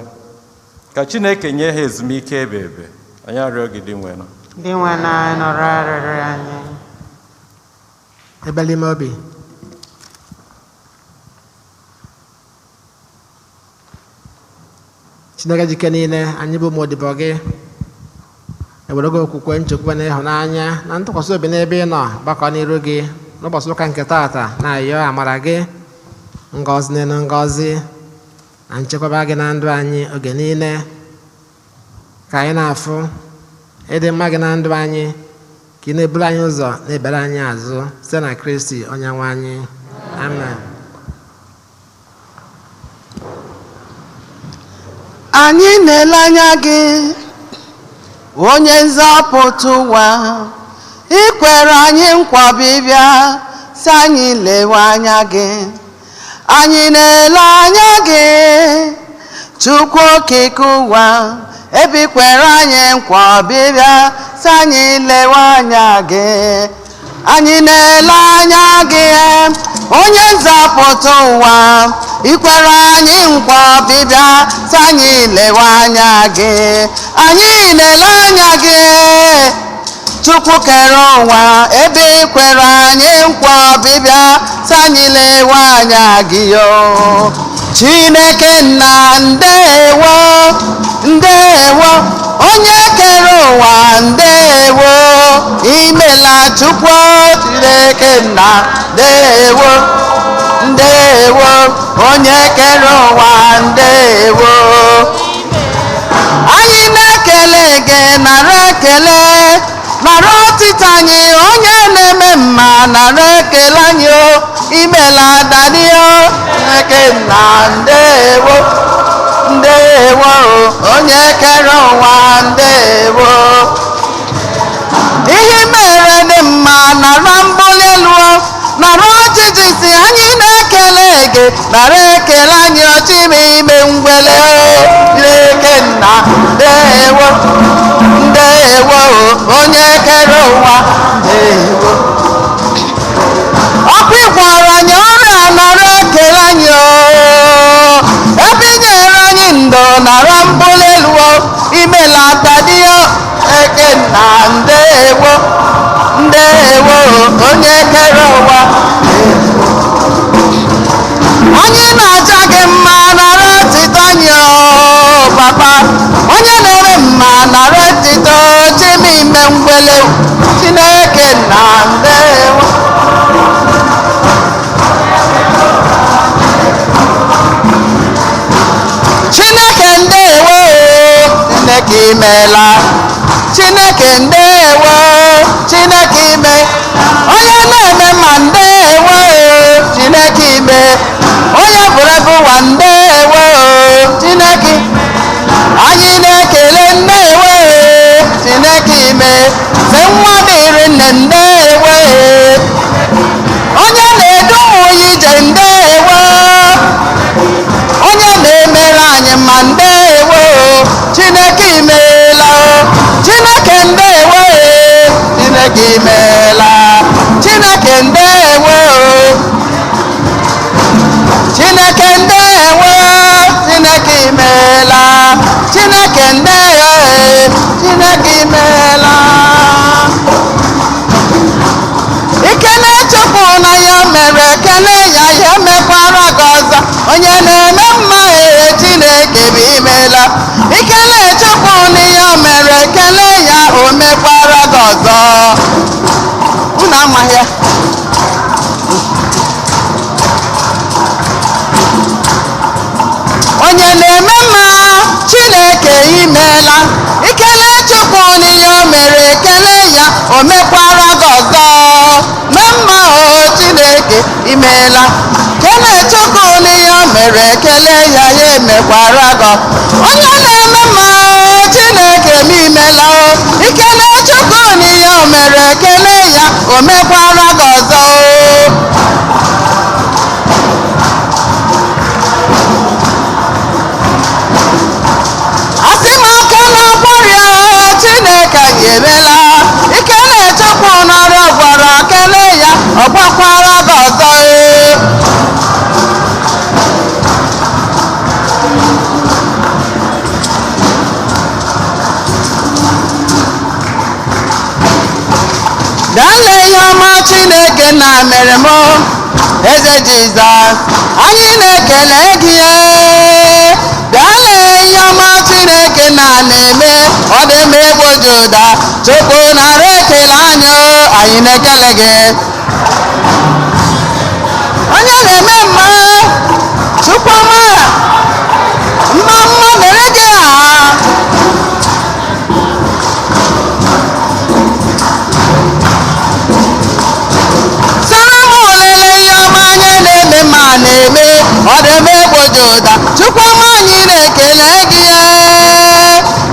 ka Chineke nye ha ezumike ebe ebe. Anyị arịọ gị, Dinwenụ. Dinwenụ anyị, nụrụ arịrịọ anyị. Ebele ime obi. Chineke jike niile, anyị bụ ụmụ odibo gị, ewerego okwukwe, nchekwube na ịhụnanya na ntụkwasị obi n'ebe ị nọ gbakọ n'iru gị n'ụbọchị ụka nke taata, na-ayọ amara gị, ngọzi n'elu ngọzi na nchekwaba gị na ndụ anyị oge niile, ka anyị na-afụ ịdị mma gị na ndụ anyị, ka ị na-eburu anyị ụzọ, na-ebere anyị azụ, site na Kristi onye nwe anyị. Amen. Anyị na-ele anya gị, onye nzọpụta ụwa. Ikwere anyị nkwa ọbịbịa, si anyị lewe anya gị. Anyị na-ele anya gị, Chukwu okike ụwa, ebe ikwere anyị nkwa ọbịbịa, si anyị lewe anya gị. Anyị na-ele anya gị, onye nzọpụta ụwa. Ikwere anyị nkwa ọbịbịa, si anyị lewe anya gị. Anyị na-ele anya gị, Chukwu kere ụwa, ebe ikwere anyị nkwa ọbịbịa, si anyị lewe anya gị. Yo Chineke nna, ndewo, ndewo, onye kere ụwa, ndewo, imela. Chukwu Chineke nna, ndewo, ndewo, onye kere ụwa, ndewo. Anyị na-ekele gị, nara ekele, nara otito anyị, onye na-eme mma, nara ekele anyị. O imela, dadio. Chineke nna, ndewo, ndewo, onye kere ụwa, ndewo. Ihe mere dị mma, nara mbuli elu, nara ọchịchị, si anyị na-ekele gị, nara ekele anyị, ọchịma ime ngwele. Chineke nna, ndewo, ndewo, onye kere ụwa, ndewo. Ọkụ ịgwara anyị ọrịa, nara ekele anyị. O ebe i nyere anyị ndụ, nara mbuli elu. Imela, tadio eke nna, ndewo, ndewo, onye kere ụwa. Anyị na-aja gị mma, nara otito anyị. O papa, onye na-ere mma, nara otito. Chimime ngwele, Chineke nna, ndewo. Chineke ndewo, Chineke imela, Chineke ndewo, Chineke ime, onye na-eme mma, ndewo, Chineke ime, onye bụrụ ebe ụwa, ndewo, Chineke. Anyị na-ekele, ndewo, Chineke ime se nwa dịrị nne, ndewo, onye na-edu ụmụ ya ije, ndewo, onye na-emere anyị mma, ndewo, Chineke imeela. Chineke ndewo, Chineke. Chineke imeela. Chineke ndewo, Chineke ndewo, Chineke imeela. Chineke ndewo, Chineke imeela. Ikele Chukwu na ya mere, ekele ya, ya mekwara gị ọzọ. Onye na-eme mma, ee, Chineke bụ imeela. Ikele Chukwu na ya mere, ekele ya, o mekwara gị ọzọ. Unu amaghị ya. Onye na-eme mma, Chineke imeela. Ikele Chukwu n'ihe o mere, ekele ya, o mekwara gị ọzọ. Na mma o, Chineke imeela. Kele Chukwu n'ihe o mere, ekele ya, ya emekwara gị. Onye na-eme mma, Chineke m imeela o. Ikele Chukwu n'ihe o mere, ekele ya, o mekwara gị ọzọ o. Asị m aka na-akwarịa, Chineke anyị emela. Ikele Chukwu n'ọrịa gwara, kele ya, ọ gwakwara gị ọzọ ee. Dale ihe ọma Chineke na mere m, eze Jizọs, anyị na-ekele gị. Dale ihe ọma Chineke na na-eme, ọ dị m egboji ụda. Chukwu nara ekele anyị, anyị na-ekele gị. Onye na-eme mma, Chukwu ọma, mma mma mere gị a. Sara m olele ihe ọma anyị na-eme ma na-eme, ọ dị m egboji ụda. Chukwu ọma, anyị na-ekele gị.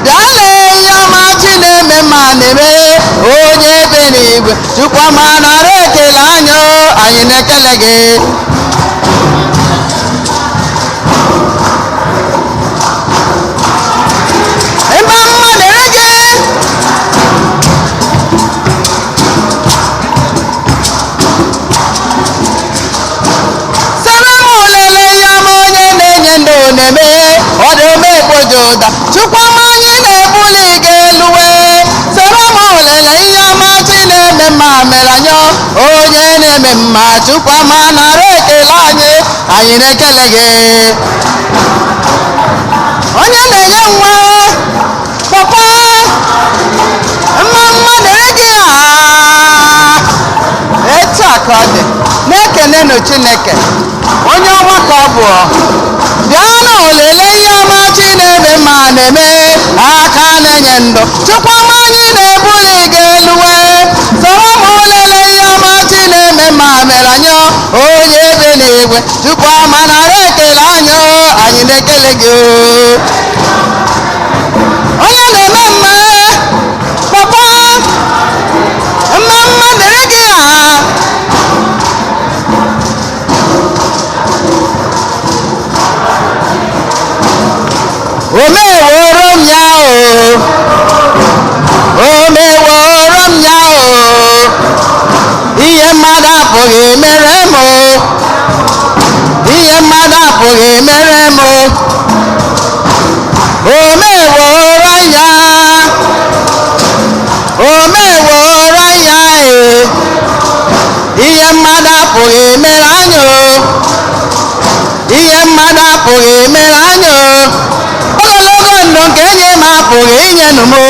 Bịa lee ihe ọma chi na-eme ma na-eme, onye ebe n'igwe. Chukwu ọma, nara ekele anyị, anyị na-ekele gị. Mba mma dịrị gị. Sara m olele ihe ọma onye na-enye ndụ na-eme, ọ dị ome ekpoji ụda. Chukwu ọma, anyị na-ebuli gị elu wee. Sara m olele ihe ọma chi na-eme mma mere anyị, onye na-eme mma. Chukwu ọma, nara ekele anyị, anyị na-ekele gị. Onye na-enye nwa, papa, mma mma dịrị gị a. Etu a ka ọ dị na-ekenenụ Chineke onye ọma ka ọ bụ. Bịa na olele ihe ọma chi na-eme ma na-eme, aka na-enye ndụ. Chukwu ọma, anyị na-ebuli gị elu wee. Soro m olele ihe ọma chi na-eme ma mere anyị, onye ebe n'igwe. Chukwu ọma, nara ekele anyị, anyị na-ekele gị. Onye na-eme mma, papa, mma mma dịrị gị a. Omeworo m ya o, omeworo m ya o, ihe mmadụ apụghị mere m o, ihe mmadụ apụghị mere m o. Omeworo ya, omeworo ya e, ihe mmadụ apụghị mere anyị o, ihe mmadụ apụghị mere anyị o. Ogologo ndụ nke enyi m apụghị inyenụ m o.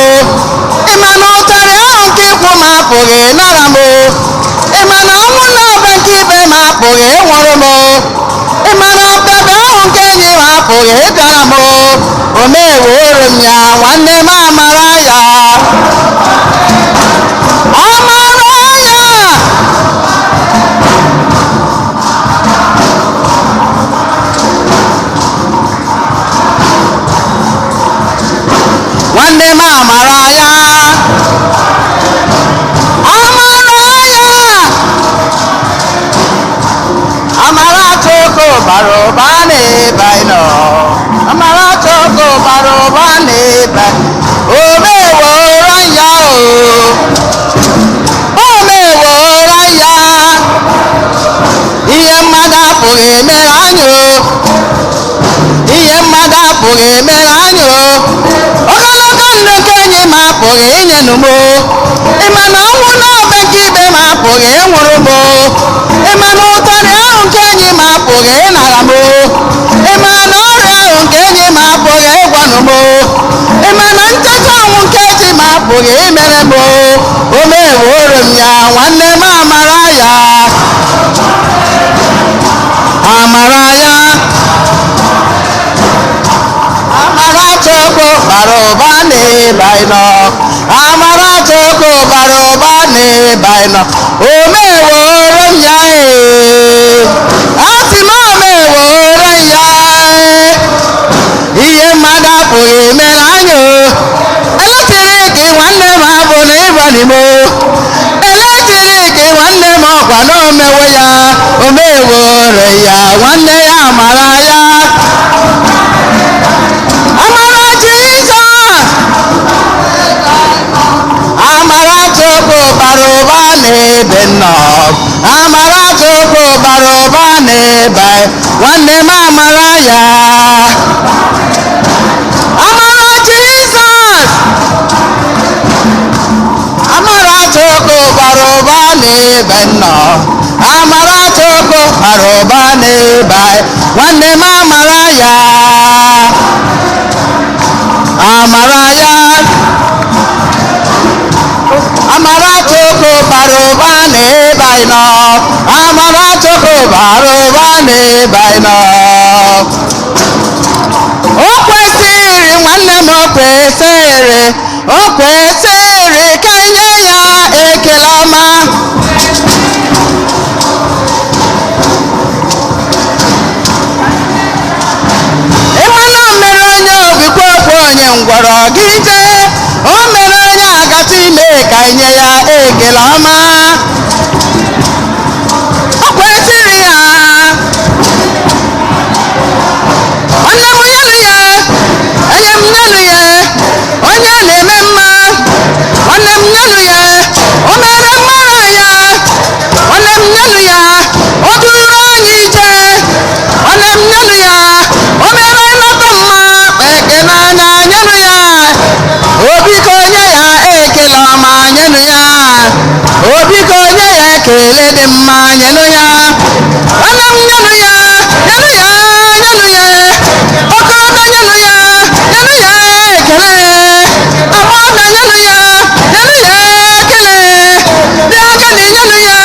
Ịma na ụtarị ahụ nke ịkwụ m apụghị nara m o. Ịma na ọnwụ na-aba nke ibe m apụghị ịnwụrụ m o. Ịma na ọbịabịa ahụ nke enyi m apụghị ịbịara m o. O meworo m ya, nwanne m, amara ya, amara ya. Nwanne m, amara ya, amara ya. Amara Chukwu bara ụba n'ebe anyị nọ. Amara Chukwu bara ụba n'ebe. O meworo ya o. apụghị emere anyị o. Ihe mmadụ apụghị emere anyị o. Ogologo ndụ nke enyi m apụghị inyenụ m o. Ịma na ọnwụ n'obe nke ibe m apụghị ịnwụrụ m o. Ịma na ụtarị ahụ nke enyi m apụghị ịnara m o. Ịma na ọrịa ahụ nke enyi m apụghị ịgwanụ m o. Ịma na ncheta ọnwụ nke chi m apụghị imere m o. O meworo m ya, nwanne m, amara ya, amara ya, amara Chukwu bara ụba n'ebe anyị nọ. Amara Chukwu bara ụba n'ebe anyị nọ. O meworo m ya ee, asị m, o meworo m ya ee. Ihe mmadụ apụghị emere anyị o. Eletrik, nwanne m, abụ na ịba n'ime o. Eletrik, nwanne m, ọkwa na omewe ya, o meworo ya, nwanne ya, amara ya, amara Jizọs, amara Chukwu bara ụba n'ebe nọ. Amara Chukwu bara ụba n'ebe, nwanne m, amara ya, amara Jizọs, amara Chukwu bara ụba n'ebe nọ. Amara Chukwu bara ụba n'ebe, nwanne m, amara ya, amara ya, amara Chukwu bara ụba n'ebe anyị nọ. Amara Chukwu bara ụba n'ebe anyị nọ. O kwesịrị, nwanne m, o kwesịrị, o kwesịrị ka nye ya ekele ọma. Ịmana o mere onye obi kwekwe, onye ngwọrọ gị jee, o mere onye agata ime ka nye ya ekele ọma. O kwesịrị ya, nwanne m. Nyenụ ya, enye m, nyenụ ya, onye na-eme mma, nwanne m, nyenụ ya. O mere mmara ya, nwanne m, nyenụ ya. O duru anyị ije, nwanne m, nyenụ ya. O mere nnata mma eke n'anya, nyenụ ya. Obiko nye ya ekele ọma, nyenụ ya. Obiko nye ya ekele dị mma, nyenụ ya, nwanne m, nyenụ ya, nyenụ ya, nyenụ ya. Okorobịa, nyenụ ya, nyenụ ya ekele. Agbọghọbịa, nyenụ ya, nyenụ ya ekele. Dị agadi, nyenụ ya,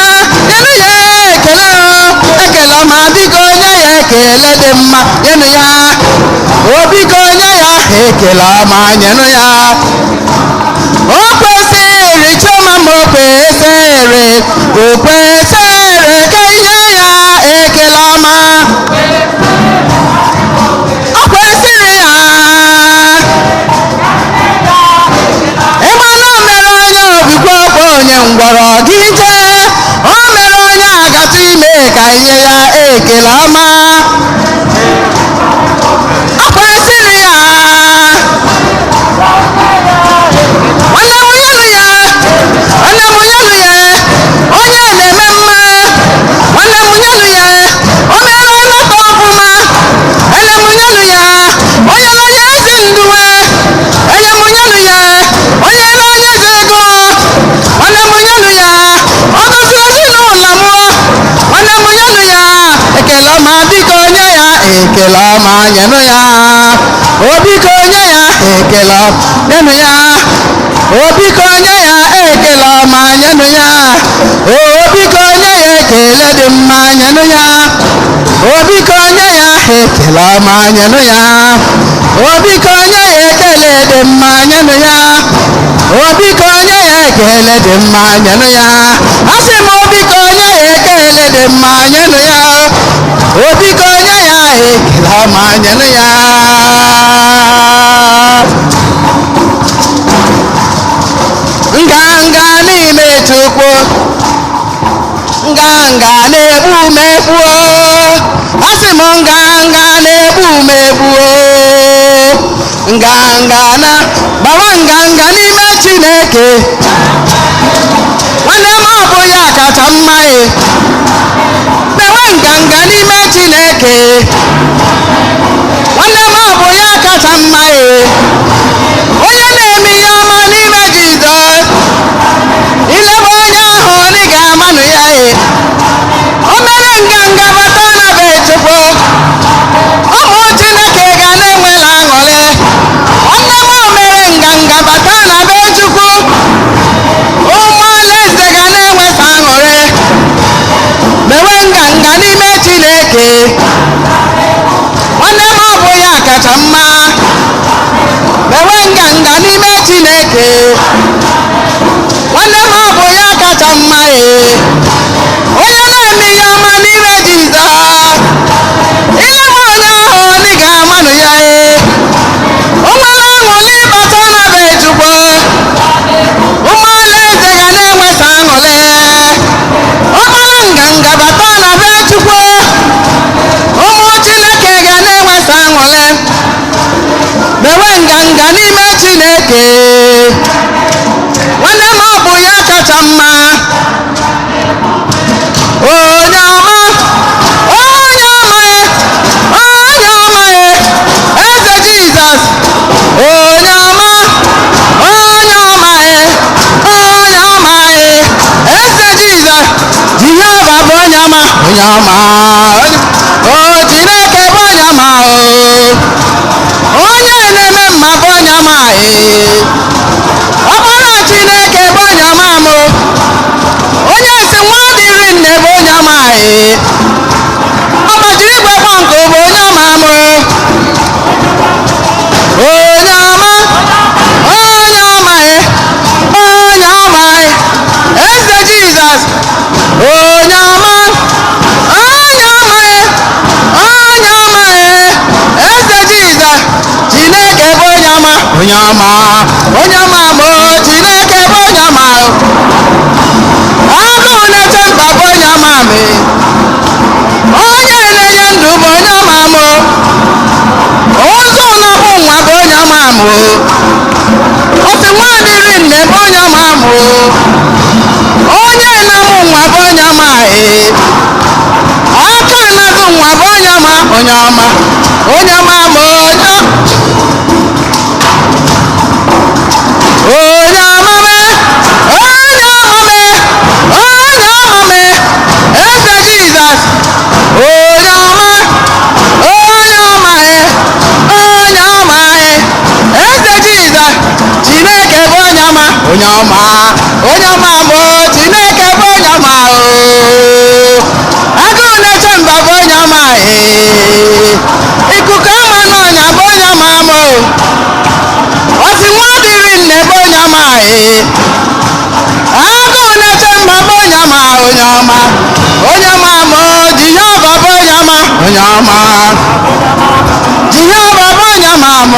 nyenụ ya ekele o. Ekele ọma, biko nye ya ekele dị mma, nyenụ ya. Obiko nye ya ekele ọma, nyenụ ya. O kwesịrị, chioma m, o kwesịrị, o kwesịrị ka inye ya ekele ọma. O kwesịrị ya. Ịma na o mere onye obikwokwo, onye ngwọrọ gị jee, o mere onye agata ime ka inye ya ekele ọma. O kwesịrị ya, nwanne m, nyenụ ya, nwanne m, nyenụ ya, onye na-eme mma, nwanne m, nyenụ ya. O mere nnata ọfụma, ene m, nyenụ ya, onye na-onye ezi nduwe, enye m, nyenụ ya, onye na-onye ezi ego, nwanne m, nyenụ ya. Ọ gọziri ezinụlọ m, nwanne m, nyenụ ya ekele ọma. Biko nye ya ekele ọma, nyenụ ya. O biko nye ya ekele ọma, nyenụ ya. O biko nye ya ekele ọma, nyenụ ya. O biko nye ya ekele dị mma, nyenụ ya. O biko nye ya ekele ọma, nyenụ ya. O biko nye ya ekele dị mma, nyenụ ya. O biko nye ya ekele dị mma, nyenụ ya. Asị m, o biko nye ya ekele dị mma, nyenụ ya. O biko nye ya ekele ọma, nyenụ ya. Nganga n'ime Chukwu, nganga na-egbu m egbuo. Asị m, nganga na-egbu m egbuo. Nganga na gbawa, nganga n'ime Chineke, nwanne m, ọ bụ ya kacha mma. E mewe nganga n'ime Chineke. Nganga n'ime Chineke. Nwanne m, ọ bụ ya kacha mma. Mewe nganga n'ime Chineke. Nwanne m, ọ bụ ya kacha mma. Ee, onye na-eme ihe ọma n'ime Jizọs, ile m onye ahụ ndị ga-amanụ ya. Ee, o nwere aṅụrị ịbata na be Chukwu. Ụmụ alaeze ga na-enweta aṅụrị. Ọkpara nganga bata na be Chukwu, ụmụ Chineke ga na-enweta aṅụrị. Mewe nganga n'ime Chineke. Nwanne m, ọ bụ ya kacha mma. Onye ọma, onye ọma, onye ọma, eze Jizọs. Onye ọma, onye ọma, onye ọma, eze Jizọs. Jehova bụ onye ọma, onye ọma. O Chineke bụ onye ọma. O onye na-eme mma bụ onye ọma. Ee, ọkpara Chineke bụ onye ọma m. Onye si nwa dịrị nne bụ onye ọma. Ee, ọgbajiri igwe gbọnkụ bụ onye ọma m. Onye ọma, onye ọma, onye ọma, eze Jizọs. Onye ọma, onye ọma, onye ọma, eze Jizọs. Chineke bụ onye ọma, onye ọma, onye ọma m. Chineke bụ onye ọma. Agụụ na-eche mba bụ onye ọma m. Onye na-enye ndụ bụ onye ọma m. Ụzọ na-abụ nwa bụ onye ọma m. Osi nwa dịrị nne bụ onye ọma m. Onye na-amụ nwa bụ onye ọma. Ee, aka na-azụ nwa bụ onye ọma, onye ọma, onye ọma m. Onye ọma m, onye ọma m, onye ọma m, eze Jizọs. Onye ọma, onye ọma, onye ọma, eze Jizọs. Chineke bụ onye ọma, onye ọma, onye ọma m. Chineke bụ onye ọma. Agụụ na-eche mba bụ onye ọma. Ee, ikuku ama n'ọnya bụ onye ọma m. Ọsị nwa dịrị nne bụ onye ọma. Ee, agụụ na-eche mba bụ onye ọma, onye ọma, onye ọma m. Jehova bụ onye ọma, onye ọma. Jehova bụ onye ọma m.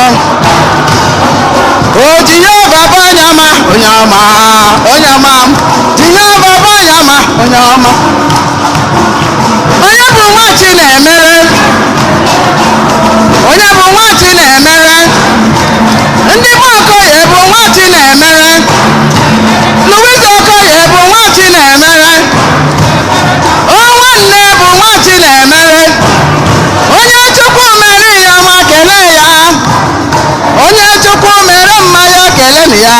O Jehova bụ onye ọma, onye ọma, onye ọma m. Jehova bụ onye ọma, onye ọma. Onye bụ nwa chi na-emere? Onye bụ nwa chi na-emere? Ndị bụ Okoye bụ nwa chi na-emere. Louise Okoye bụ nwa chi na-emere. O nwanne bụ nwa chi na-emere. Onye Chukwu mere ihe ọma, kelee ya. Onye Chukwu mere mma ya, kelenụ ya.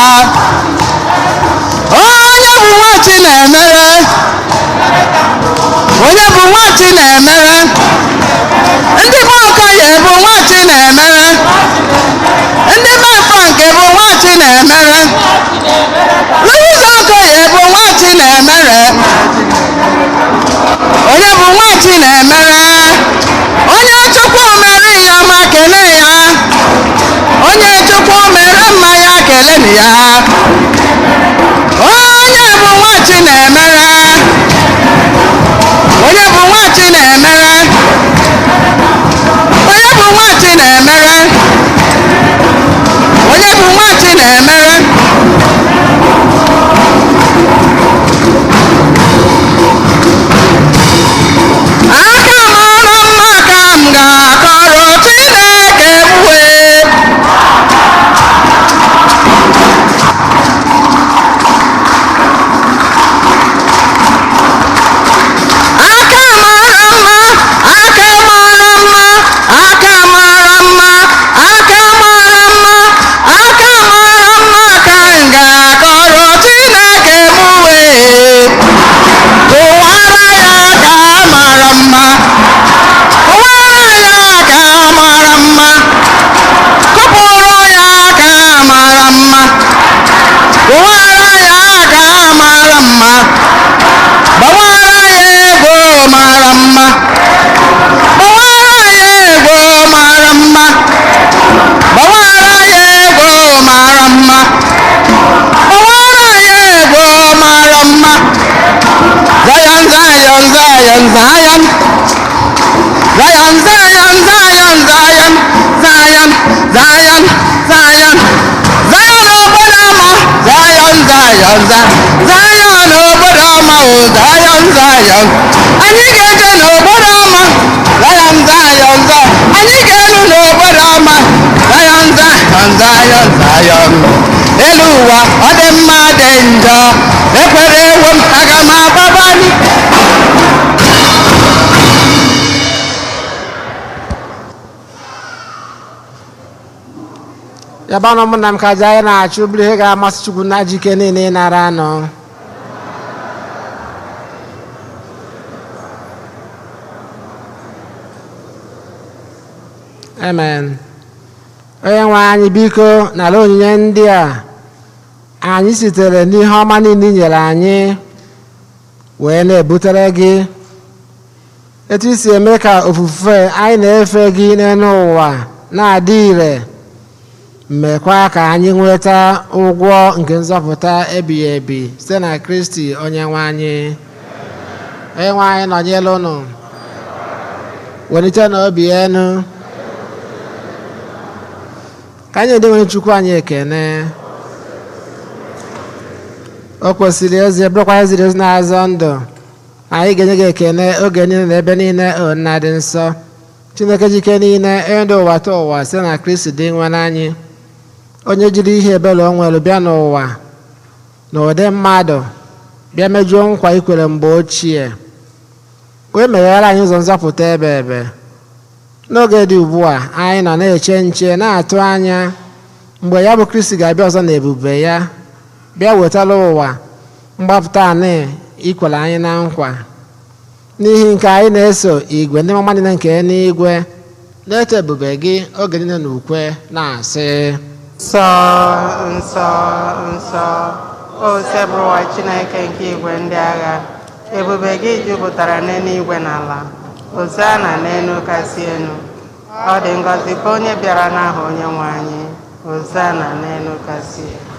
Onye bụ nwa chi na-emere? Onye bụ nwa chi na-emere? Ndị bụ Okoye bụ nwa chi na-emere. Ndị be Frank bụ nwa chi na-emere. Louise Okoye bụ nwa chi na-emere. Onye bụ nwa chi na-emere? Onye Chukwu mere ihe ọma, kelee ya. Onye Chukwu mere mma ya, kelenụ ya. Onye bụ nwa chi na-emere? Onye bụ nwa chi na-emere? Zion obodo ọma o, Zion, Zion. Anyị ga-eje n'obodo ọma, Zion, Zion, Zion. Anyị ga-elu n'obodo ọma, Zion, Zion, Zion, Zion. Elu ụwa ọ dị mma dị njọ, ekwere ewo m aga m agbaba. Yaba na ụmụnna m, ka aja anyị na-achụ bụrụ ihe ga-amasị Chukwu na jike niile ịnara anụ. Amen. Onye nwe anyị, biko nara onyinye ndị a anyị sitere n'ihe ọma niile i nyere anyị wee na-ebutere gị. Etu i si eme ka ofufe anyị na-efe gị n'elu ụwa na-adị ire, mekwa ka anyị nweta ụgwọ nke nzọpụta ebighị ebi site na Kristi onye nwe anyị. Onye nwe anyị nọnyere unu. Welite na obi enu ka anyị dị nwere Chukwu anyị ekene. O kwesịrị ezi, bụrụkwa ya ziri ezi na-azọ ndụ. Anyị ga-enye gị ekene oge niile na ebe niile, o Nna dị nsọ, Chineke jike niile, onye dị ụwa ta ụwa, site na Kristi dị nwere anyị, onye jiri ihe ebere o nwere bịa n'ụwa na ụdị mmadụ, bịa mejuo nkwa ikwere mgbe ochie, wee meghere anyị ụzọ nzọpụta ebe ebe. N'oge dị ugbu a, anyị nọ na-eche nche, na-atụ anya mgbe ya bụ Kristi ga-abịa ọzọ na ebube ya, bịa wetara ụwa mgbapụta anị ikwere anyị na nkwa. N'ihi nke anyị na-eso igwe ndị mama niile nke eluigwe na-eto ebube gị oge niile na ukwe na-asị: Nsọ, nsọ, nsọ, o Sebụlụwa Chineke nke igwe ndị agha, ebube gị jupụtara n'eluigwe na ala. Hozana n'elu kasị elu. Ọ dị ngọzi bụ onye bịara n'aha onye nwe anyị. Hozana n'elu kasị elu.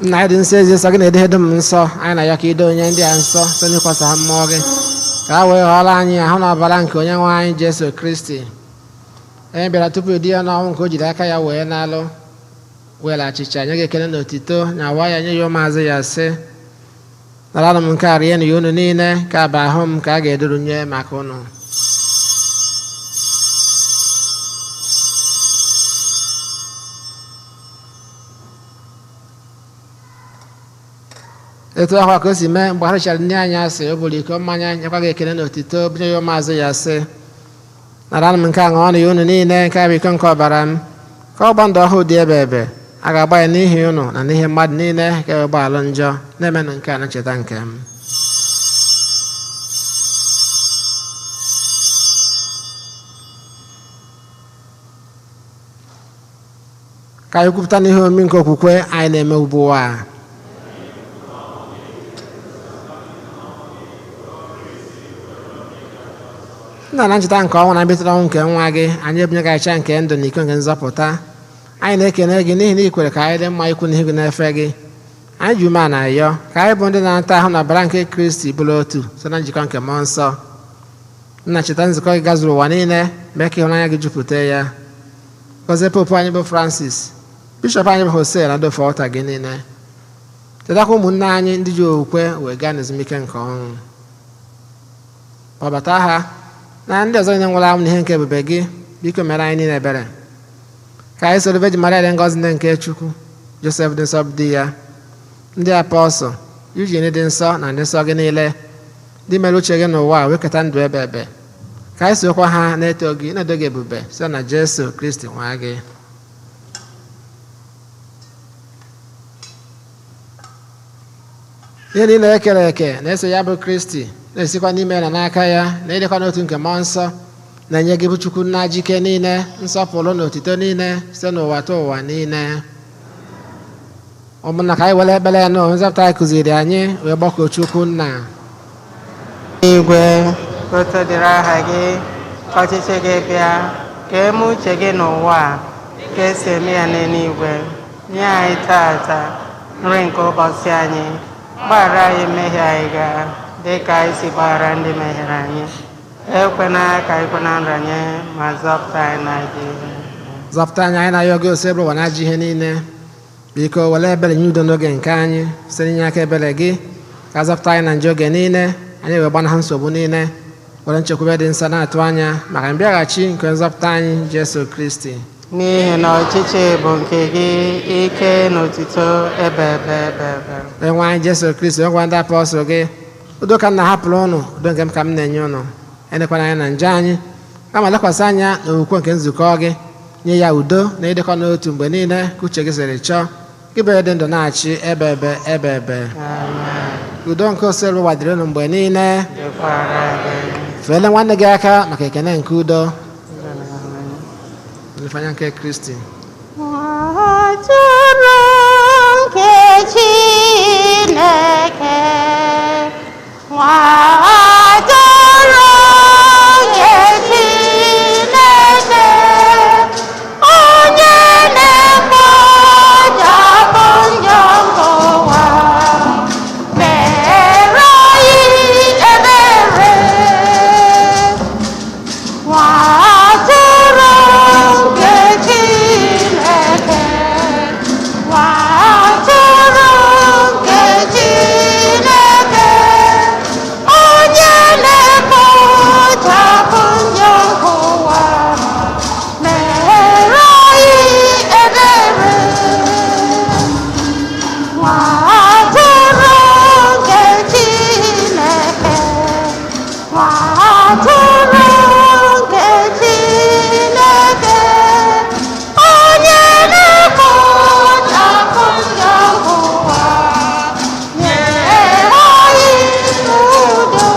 Nna anyị dị nsọ, ezi nsọ gị na-edo dum nsọ. Anyị na ya ka ido onye ndị a nsọ site n'ịkwasa ha mmụọ gị, ka ha wee ghọrọ anyị ahụ na ọbara nke onye nwe anyị Jesu Kristi, onye bịara tupu di ya n'ọnwụ nke o jiri aka ya wee n'alụ were achịcha nye gị ekele na otito na awa ya, nye ya ụmụazụ ya, sị: "Naranụ m nke a, rienụ ya unu niile, ka bụ ahụ m ka a ga-eduru nye maka unu." Etu ahụ ka o si mee mgbe ha richara nne anyị asị, o buru iko mmanya, nyekwa gị ekele na otito, bunye ya ụmụazụ ya, sị: "Naranụ m nke a, ṅụọnụ ya unu niile, nke a bụ iko nke ọbara m, ka ọgba ndụ ọhụụ dị ebe ebe a ga-agba ya n'ihi unu na n'ihi mmadụ niile ka e gba alụ njọ. Na-emenụ nke a na ncheta nke m." Ka anyị kwupụta n'ihe omimi nke okwukwe anyị na-eme ugbu a. Nna, na ncheta nke ọnwụ na mbilite n'ọnwụ nke nwa gị, anyị ebunye gị achịcha nke ndụ na iko nke nzọpụta. Anyị na-ekene gị n'ihi na ị kwere ka anyị dị mma ikwu n'ihu gị na-efe gị. Anyị ji umeala ayọ ka anyị bụ ndị na-ata ahụ na ọbara nke Kristi bụrụ otu site na njikọ nke mmụọ nsọ. Nna, cheta nzukọ gị gazuru ụwa niile, mee ka ịhụnanya gị jupụta ya. Gọzie popu anyị bụ Francis, bishọp anyị bụ Hosea, na ndị ofe ọta gị niile. Chetakwa ụmụnne anyị ndị ji okwukwe wee gaa n'ezumike nke ọnwụ, kpọbata ha na ndị ọzọ niile nwụrụ anwụ n'ihe nke ebube gị. Biko mere anyị niile ebere, ka anyị soro Virgin Maria dị ngọzi, ndị nke Chukwu, Joseph dị nsọ bụ di ya, ndị apọstụl, Eugene dị nsọ, na ndị nsọ gị niile ndị mere uche gị n'ụwa a, wee keta ndụ ebe ebe, ka anyị sokwa ha na-eto gị, na-edo gị ebube site na Jesu Kristi nwa gị. Ihe niile e kere eke na-eso ya bụ Kristi, na-esikwa n'ime na n'aka ya, na ịdịkwa n'otu nke mmụọ nsọ, na-enye gị bụ Chukwu nna jike niile nsọpụrụ na otito niile site n'ụwa ta ụwa niile. Ụmụnna, ka anyị were ekpere ya na nzọpụta anyị kụziri anyị wee gbakọọ Chukwu nna. Igwe, otu dịrị aha gị, ka ọchịchị gị bịa, ka eme uche gị n'ụwa a, ka esi eme ya n'eluigwe. Nye anyị tata nri nke ụbọchị anyị. Gbaghara anyị mmehie anyị ga dị ka anyị si gbaghara ndị mehiere anyị. Ekwena ka anyị kwe na nranye, ma zọpụta anyị na ajọ ihe. Zọpụta anyị, anyị na-ayọ gị, Osebụrụwa na ajọ ihe niile. Biko were ebere nye udo n'oge nke anyị site n'inye aka ebere gị, ka a zọpụta anyị na njọ oge niile, anyị wee gbanahụ nsogbu niile, were nchekwube dị nsọ na-atụ anya maka mbịaghachi nke nzọpụta anyị Jesu Kristi. N'ihi na ọchịchị bụ nke gị, ike na otuto ebe ebe ebe ebe. Onyenwe anyị Jesu Kristi, onye gwara ndị apọstụl gị, udo ka m na-ahapụrụ ụnụ, udo nke m ka m na-enye ụnụ. Elekwana anya na njọ anyị, kama lekwasị anya n'okwukwe nke nzukọ gị, nye ya udo na ịdịkọ n'otu mgbe niile ka uche gị siri chọọ, gị bụ onye dị ndụ na-achị ebe ebe ebe ebe. Udo nke oselu gbadiri ụnụ mgbe niile. Dịkwara gị. Feele nwanne gị aka maka ekene nke udo. N'ifeanya nke Kristi. Atụrụ nke Chineke, nwa atụrụ nke Chineke, onye na-ekpochapụ njọ nke ụwa, mere anyị ebere. Nwa atụrụ nke Chineke, nwa atụrụ nke Chineke, onye na-ekpochapụ njọ nke ụwa, mere anyị ebere. Nwa atụrụ nke Chineke, nwa atụrụ nke Chineke, onye na-ekpochapụ njọ nke ụwa, nye anyị udo.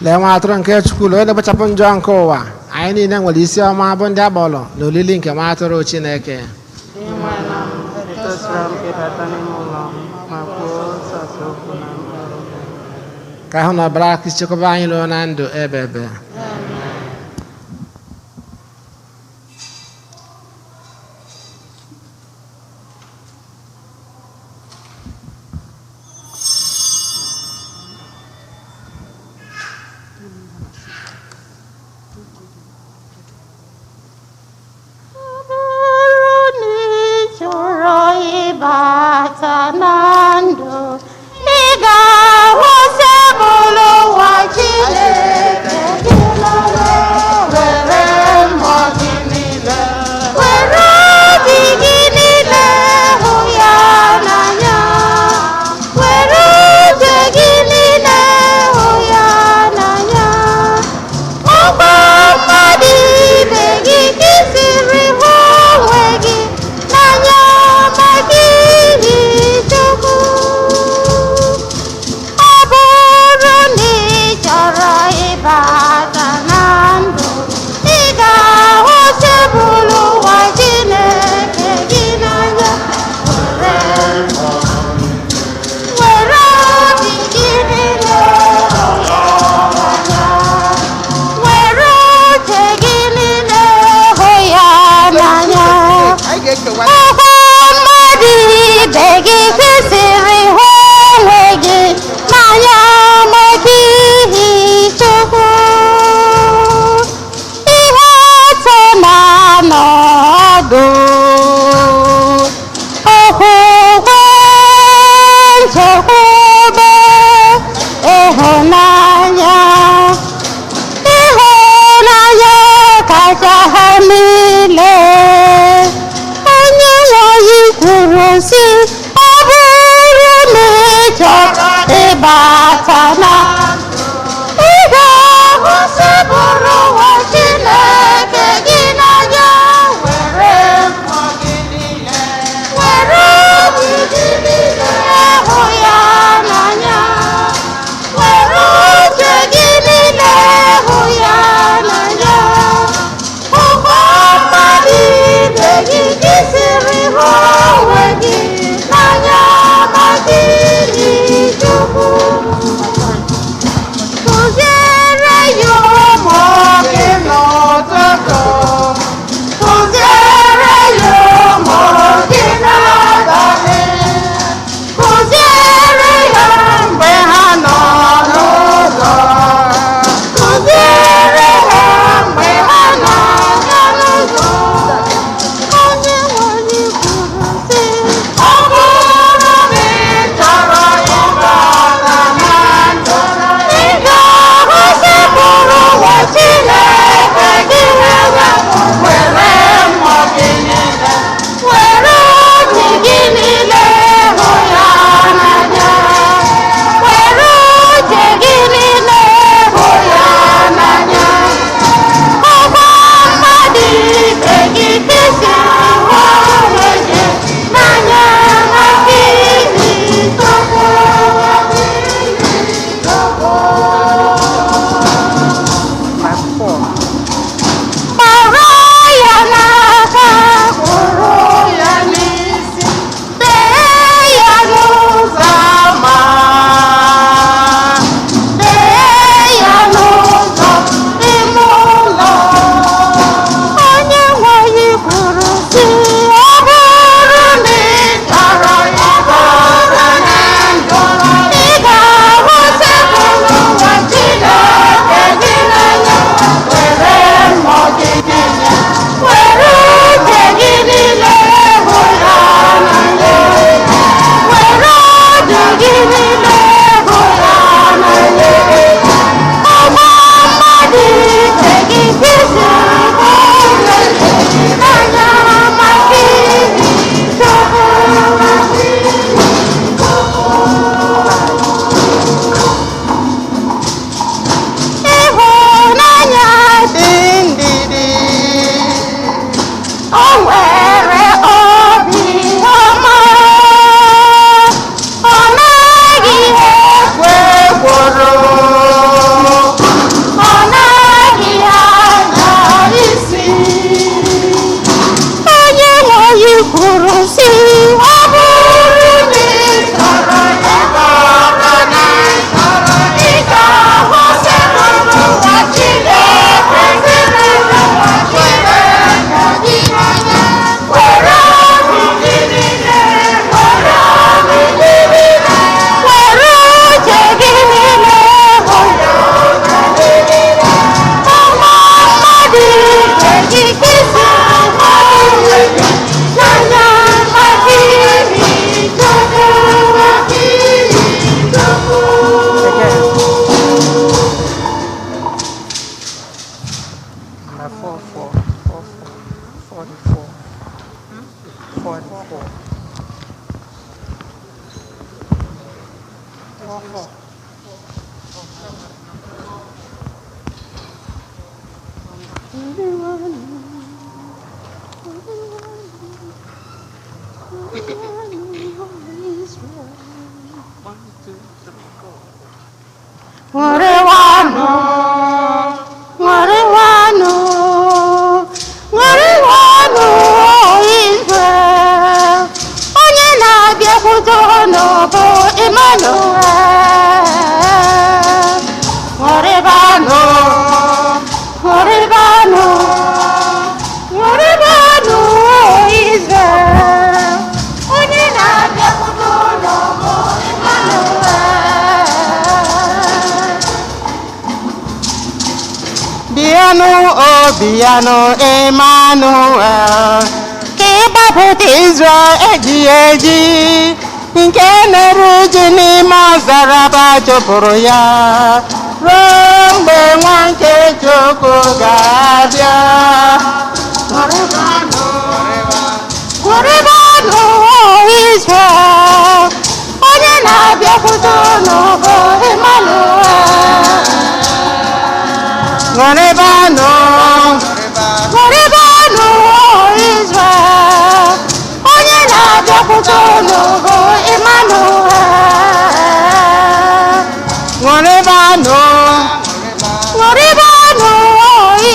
Lee nwa atụrụ nke Chukwu, onye na-ekpochapụ njọ nke ụwa. Anyị niile nwere isi ọma bụ ndị agbọrọ na olili nke nwa atụrụ Chineke. Inwena m, etosira m ịbata n'ime ụlọ m, ma kwuo sọsọ okwu na mkpụrụ. Ka ahụ na ọbara Kristi chekwaba anyị ruo na ndụ ebe ebe. Ọ bụrụ na ị chọrọ ịbata na ndụ, ị ga-ahụ tebụl ụwa Chineke gị n'ọrụ. Were mmụọ gị niile, were obi gị niile hụ ya n'anya, were uche gị niile hụ ya n'anya. Ọgba mmadụ ibe gị ka i siri hụ onwe gị n'anya maka ihi Chukwu. Ọ bụrụ na ị chọrọ ịbata na ndụ, ị ga-ahụ tebụl ụwa Chineke gị n'anya. Were obi gị niile hụ ya n'anya. Were uche gị niile hụ ya n'anya. Anyị ga-ekewa. Hụkwa mmadụ ibe gị kwesịrị hụ onwe gị n'anya maka ihi Chukwu. Ihe atọ na-anọdụ okwukwe, nchekwube, ịhụnanya. Ịhụnanya kacha ha niile. Onye nwanyị kwuru sị, ọ bụrụ na ị chọrọ ịbata na ị ga-ahụ sịbụrụ ụwa Chineke gị n'anya, were O nwere obi ọma, ọ naghị ekwo ekworo, ọ naghị anya isi. Onye nwe kwuru sị, ọ bụrụ na ị chọrọ ịbara na ị chọrọ, ị ga-ahụ sịrụrụ ụwa Chineke, sịrụrụ ụwa Chineke gị anya. Were obi gị niile, were obi gị niile, were uche gị niile, were uche gị niile. Ụmụ mmadụ ibe gị kesa mmadụ ibe gị n'anya maka iri Chukwu, maka iri Chukwu. Again. Number 4, 4, 4, 4, 44. 44. 4, 4. Ṅụrịwanụ, ṅụrịwanụ, ṅụrịwanụ, Izrel. Onye na-abịakwute unu bụ Emmanuel. Ṅụrịbanụ, ṅụrịbanụ, ṅụrịbanụ, Izrel. Onye na-abịakwute unu bụ Emmanuel. Bịanụ o bịanụ Emmanuel, ka ịgbapụta Israel eji eji nke na-eru uju n'ime ọzara ba chụpụrụ ya ruo mgbe nwa nke Chukwu ga-abịa. Ṅụrịbanụ, Israel, onye na-abịakwute unu bụ Emmanuel. Ṅụrịbanụ, Ṅụrịbanụ, Israel, onye na-abịakwute unu bụ Emmanuel. ṅụrịbanụ, Ṅụrịbanụ,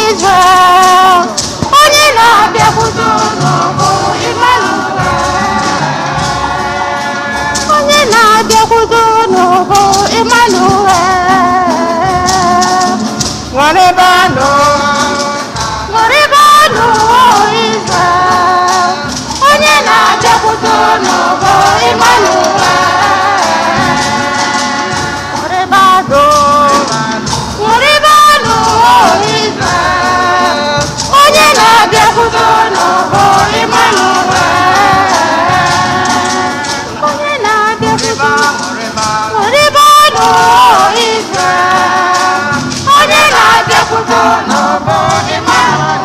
Israel, onye na-abịakwute unu bụ Emmanuel. Onye na-abịakwute unu bụ Emmanuel. ṅụrịbanụ, Ṅụrịbanụ, Israel, onye na-abịakwute unu bụ Emmanuel. Ṅụrịbanụ, ṅụrịbanụ, Israel, onye na-abịakwute unu bụ Emmanuel. Onye na-abịakwute, ṅụrịbanụ, Israel, onye na-abịakwute unu bụ Emmanuel.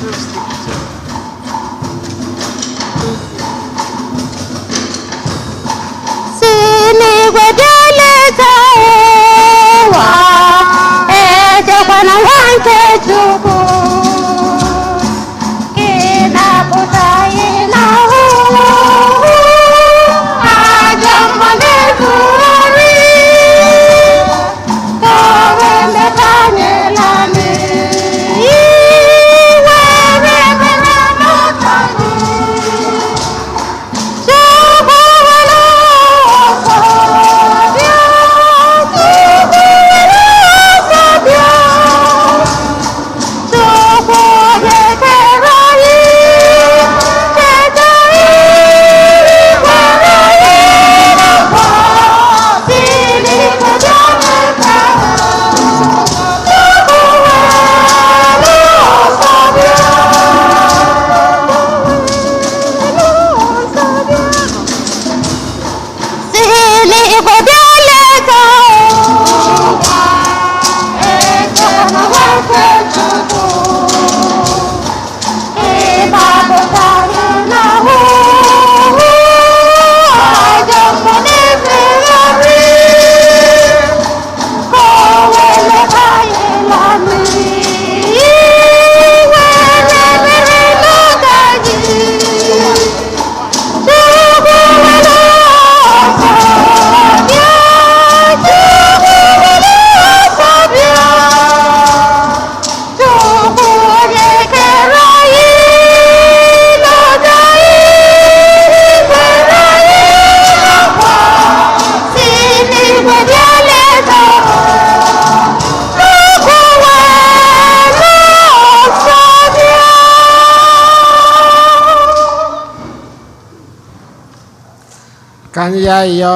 262. Si n'igwe bịa leta ụwa, echekwana nwa nke Chukwu. Gị na-apụta ị na-ahụ ajọ mma na-ebugharị, ka o wee meta anyị naanị. Iwere ebere n'ụtọ gị. Chukwu were ọsọ bịa, Chukwu were ọsọ bịa. Chukwu onye kere anyị, cheta ikwere anyị n'akwa, si n'igwe bịa leta. Chukwu were ọsọ bịa. Si n'igwe bịa leta ụwa, echela nwoke Chukwu. Ịgbapụta gị n'ahụhụ, ajọ mmụọ na-efegharị, ka o wee Anyị ya ayịyọ.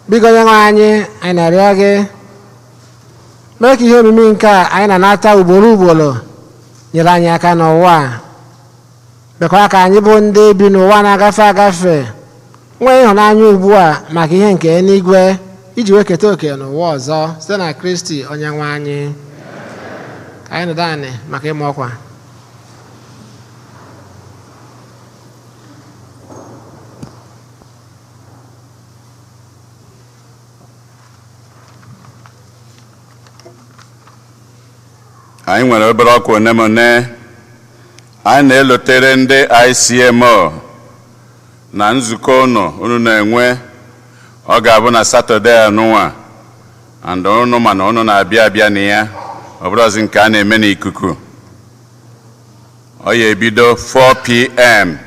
Biko, onye nwe anyị, anyị na-arịọ gị, mee ka ihe omimi nke a anyị na-anata ugboro ugboro nyere anyị aka n'ụwa a, mekwa ka anyị bụ ndị bi n'ụwa na-agafe agafe nwee ịhụnanya ugbu a maka ihe nke eluigwe, iji wee keta oke n'ụwa ọzọ, site na Kristi onye nwe anyị. Ka anyị nọdụ anị maka ịma ọkwa. Anyị nwere obere ọkwa one ma one. Anyị na-elotere ndị ICMO na nzukọ unu unu na-enwe, ọ ga-abụ na Saturday anụnwa, and unu mana unu na-abịa abịa na ya, ọ bụrụzi nke a na-eme n'ikuku. Ọ ya ebido 4 p.m.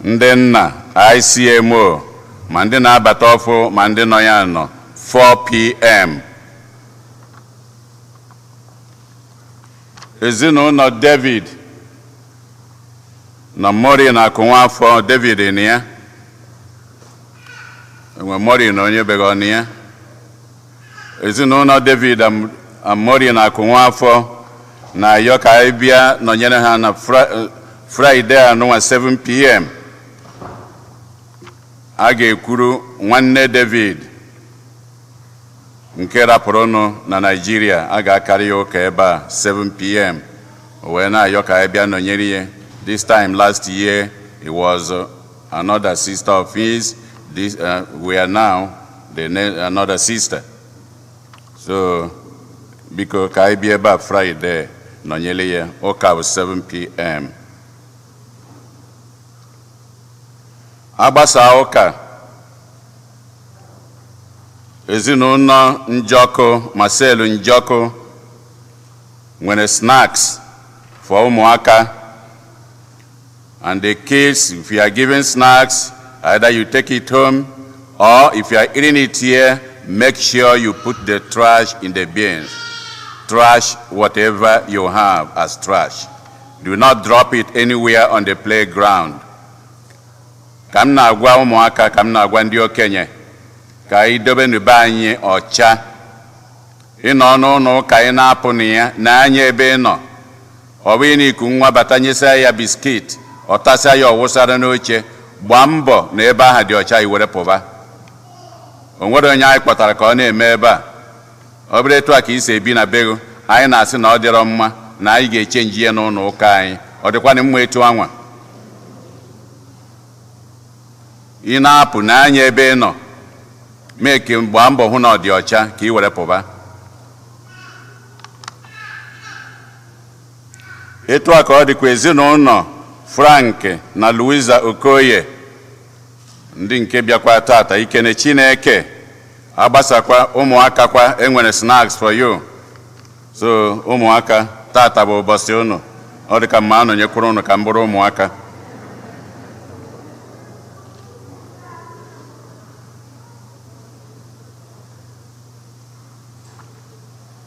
Ndị nna ICMO, ma ndị na-abata ọfụ ma ndị nọ ya nọ, 4 p.m. Ezinụlọ David na Mori na Akụnwafọ, David na ya enwe Mori na onye beghị ọnụ ya. Ezinụlọ David Amori na Akụnwafọ na-ayọ ka anyị bịa nọnyere ha na Friday anụnwa, 7 p.m. A ga-ekwuru nwanne David nke rapụrụnụ na Naịjirịa, a ga-akarị ya ụka ebe a 7 p.m. O wee na-ayọ ka anyị bịa nọnyere ya. This time last year it was another sister of his. This we are now the another sister. So biko, ka anyị bịa ebe a Friday nọnyere ya. Ụka bụ 7 p.m. Agbasa ụka, ezinụlọ Njọkụ, Marcel Njọkụ nwere snacks for ụmụaka and the kids. If you are giving snacks, either you take it home or if you are eating it here, make sure you put the trash in the bins. Trash whatever you have as trash. Do not drop it anywhere on the playground. Ka m na-agwa ụmụaka, ka m na-agwa ndị okenye, ka anyị dobe n'be anyị ọcha. Ịnọ n'ụlọ ụka, ị na-apụ na ya na-anya ebe ị nọ. Ọ bụghị na iku nwa bata, nyesịa ya biscuit, ọ tasịa ya, ọ wụsara n'oche. Gbaa mbọ na ebe ahụ dị ọcha, i were pụba. O nwere onye anyị kpọtara ka ọ na-eme ebe a. Ọ bụrụ etu a ka i si ebi na bego, anyị na-asị na ọ dịrọ mma, na anyị ga-echenji ya n'ụlọ ụka anyị. Ọ dịkwana mma etu anwa. Ị na-apụ n'anya ebe ị nọ, mee ka gbaa mbọ hụ na ọ dị ọcha ka ị were pụba. Etu a ka ọ dịkwa ezinụlọ Frank na Louisa Okoye, ndị nke bịakwa tata ikene Chineke. Agbasakwa, ụmụaka kwa, enwere snacks for you. So ụmụaka, tata bụ ụbọchị unu. Ọ dị ka mma anọnyekwuru unu ka m bụrụ ụmụaka.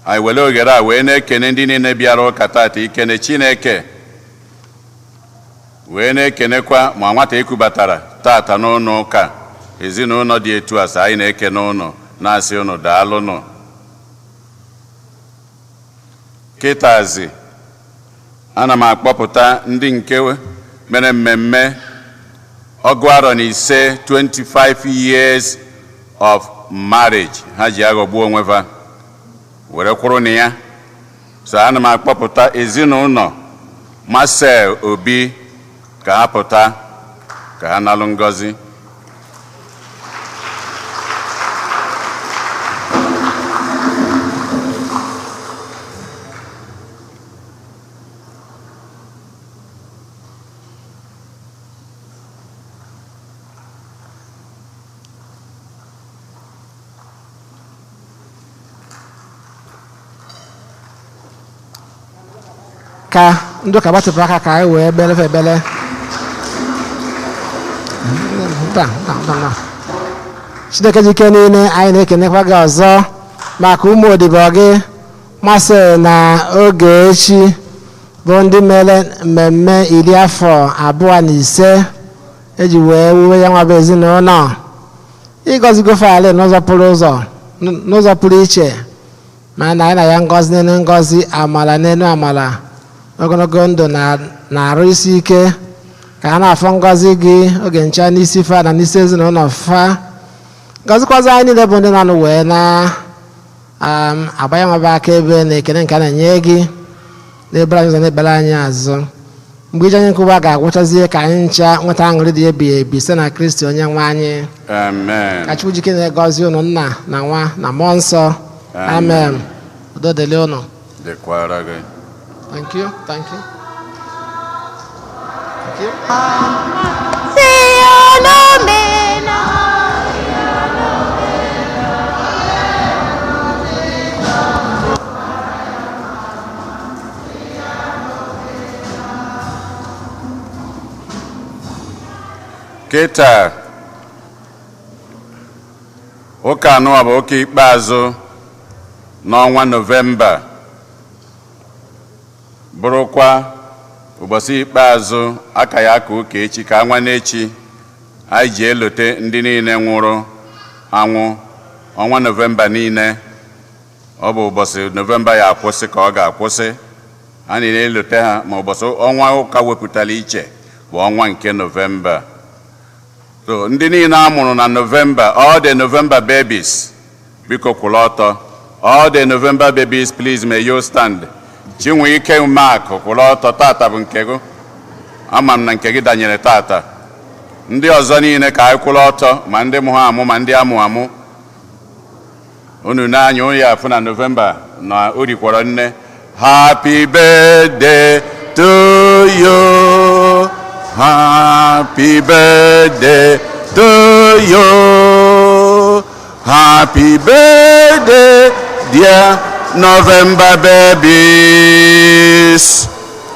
Anyị were oghere a wee na-ekene ndị niile bịara ụka tata ikene Chineke, wee na-ekenekwa ma nwata ekubatara tata n'ụlọ ụka. Ezinụlọ dị etu a, sị anyị na-ekene ụnụ, na-asị ụnụ daalụnụ. Kịtazi, ana m akpọpụta ndị nke mere mmemme 25 arọ, 25 years of marriage. Ha ji aghọgbu onwe fa were kwụrụ na ya. So ana m akpọpụta ezinụlọ Marcel Obi ka ha pụta ka ha nalụ ngọzi. Ka ndị ụka gbatịpụ aka ka anyị wee belefe ebele. Nta, nta, nta, nta. Chineke ji ike niile, anyị na-ekenekwa gị ọzọ maka ụmụ odibo gị masị na oge echi. Bụ ndị mere mmemme 25 eji wee wuwe ya nwa bụ ezinụlọ. Ịgọzigo faịlụ n'ụzọ pụrụ ụzọ, n'ụzọ pụrụ iche, ma na anyị na ya ngọzi n'elu ngọzi, amala n'elu amala, ogologo ndụ na arụ isi ike, ka a na-afọ ngọzi gị oge ncha n'isi fa na n'isi ezinụlọ fa. Ngọzikwazi anyị niile bụ ndị na-anụ wee na agbanye nwaba aka ebe na ekele nke a na-enye gị n'ebere anyị ụzọ, na-ekpere anyị azụ mgbe ije anyị nkụwa ga-agwụchazie, ka anyị ncha nweta aṅụrị dị ebighị ebi site na Kristi onye nwe anyị. Amen. Ka Chukwu jike na-egọzi unu, Nna na Nwa na Mmụọ Nsọ. Amen. Udo dịrị unu. Dịkwara gị. Thank you, thank you, thank you. Philomena. Kịta ụka anụwa bụ ụka ikpeazụ n'ọnwa Nọvemba, bụrụkwa ụbọchị ikpeazụ aka ya aka ụka echi ka anwa n'echi anyị ji elote ndị niile nwụrụ anwụ ọnwa Nọvemba niile. Ọ bụ ụbọchị Nọvemba ya akwụsị ka ọ ga-akwụsị, a na-elote ha, ma ụbọchị ọnwa ụka wepụtara iche bụ ọnwa nke Nọvemba. So ndị niile a mụrụ na Nọvemba, all the November babies, biko kwụrụ ọtọ. All the November babies, please may you stand. Chinweike Mark, kwụrụ ọtọ. Tata bụ nke gị, ama m na nke gị danyere tata. Ndị ọzọ niile, ka anyị kwụrụ ọtọ, ma ndị mụ ha amụ ma ndị amụ amụ. Unu n'anya unu ya afụ na Nọvemba na o rikwara nne. Happy birthday to you, happy birthday to you, happy birthday, dear November babies,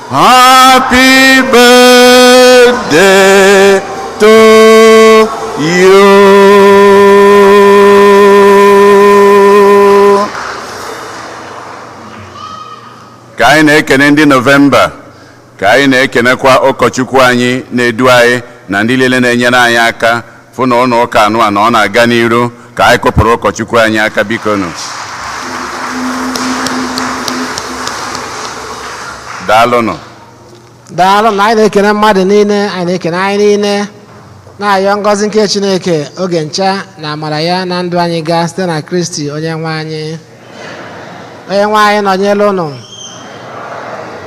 happy birthday to you. Ka anyị na-ekene ndị Nọvemba, ka anyị na-ekenekwa ụkọchukwu anyị na-edu anyị na ndị niile na-enyere anyị aka fụ na ụlọ ụka anụ a na ọ na-aga n'iru. Ka anyị kụpụrụ ụkọchukwu anyị aka, biko nụ. Daalụnụ. Daalụ. Na anyị na-ekene mmadụ niile, anyị na-ekene anyị niile, na-ayọ ngọzi nke Chineke oge ncha na amara ya na ndụ anyị gaa site na Kristi onye nwe anyị. Onye nwe anyị nọnyere ụnụ.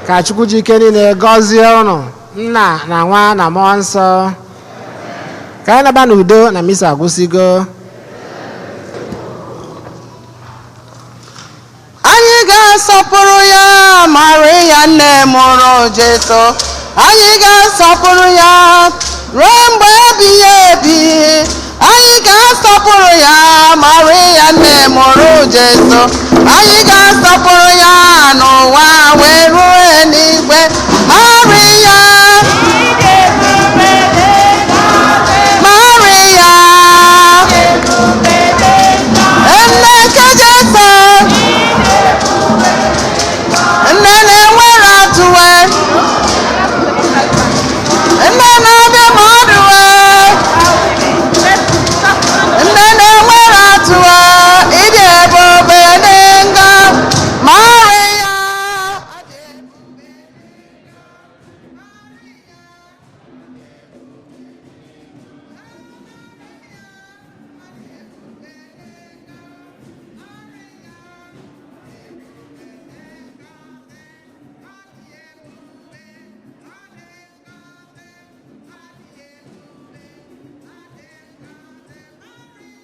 Ka Chukwu ji ike niile gọzie ụnụ, Nna na Nwa na Mmụọ Nsọ. Ka anyị naba n'udo na misa agwụsịgo. Anyị ga-asọpụrụ ya, Maria nne mụrụ Jesu. Anyị ga-asọpụrụ ya ruo mgbe ebighị ebi. Anyị ga-asọpụrụ ya, Maria nne mụrụ Jesu. Anyị ga-asọpụrụ ya n'ụwa wee ruo n'igwe.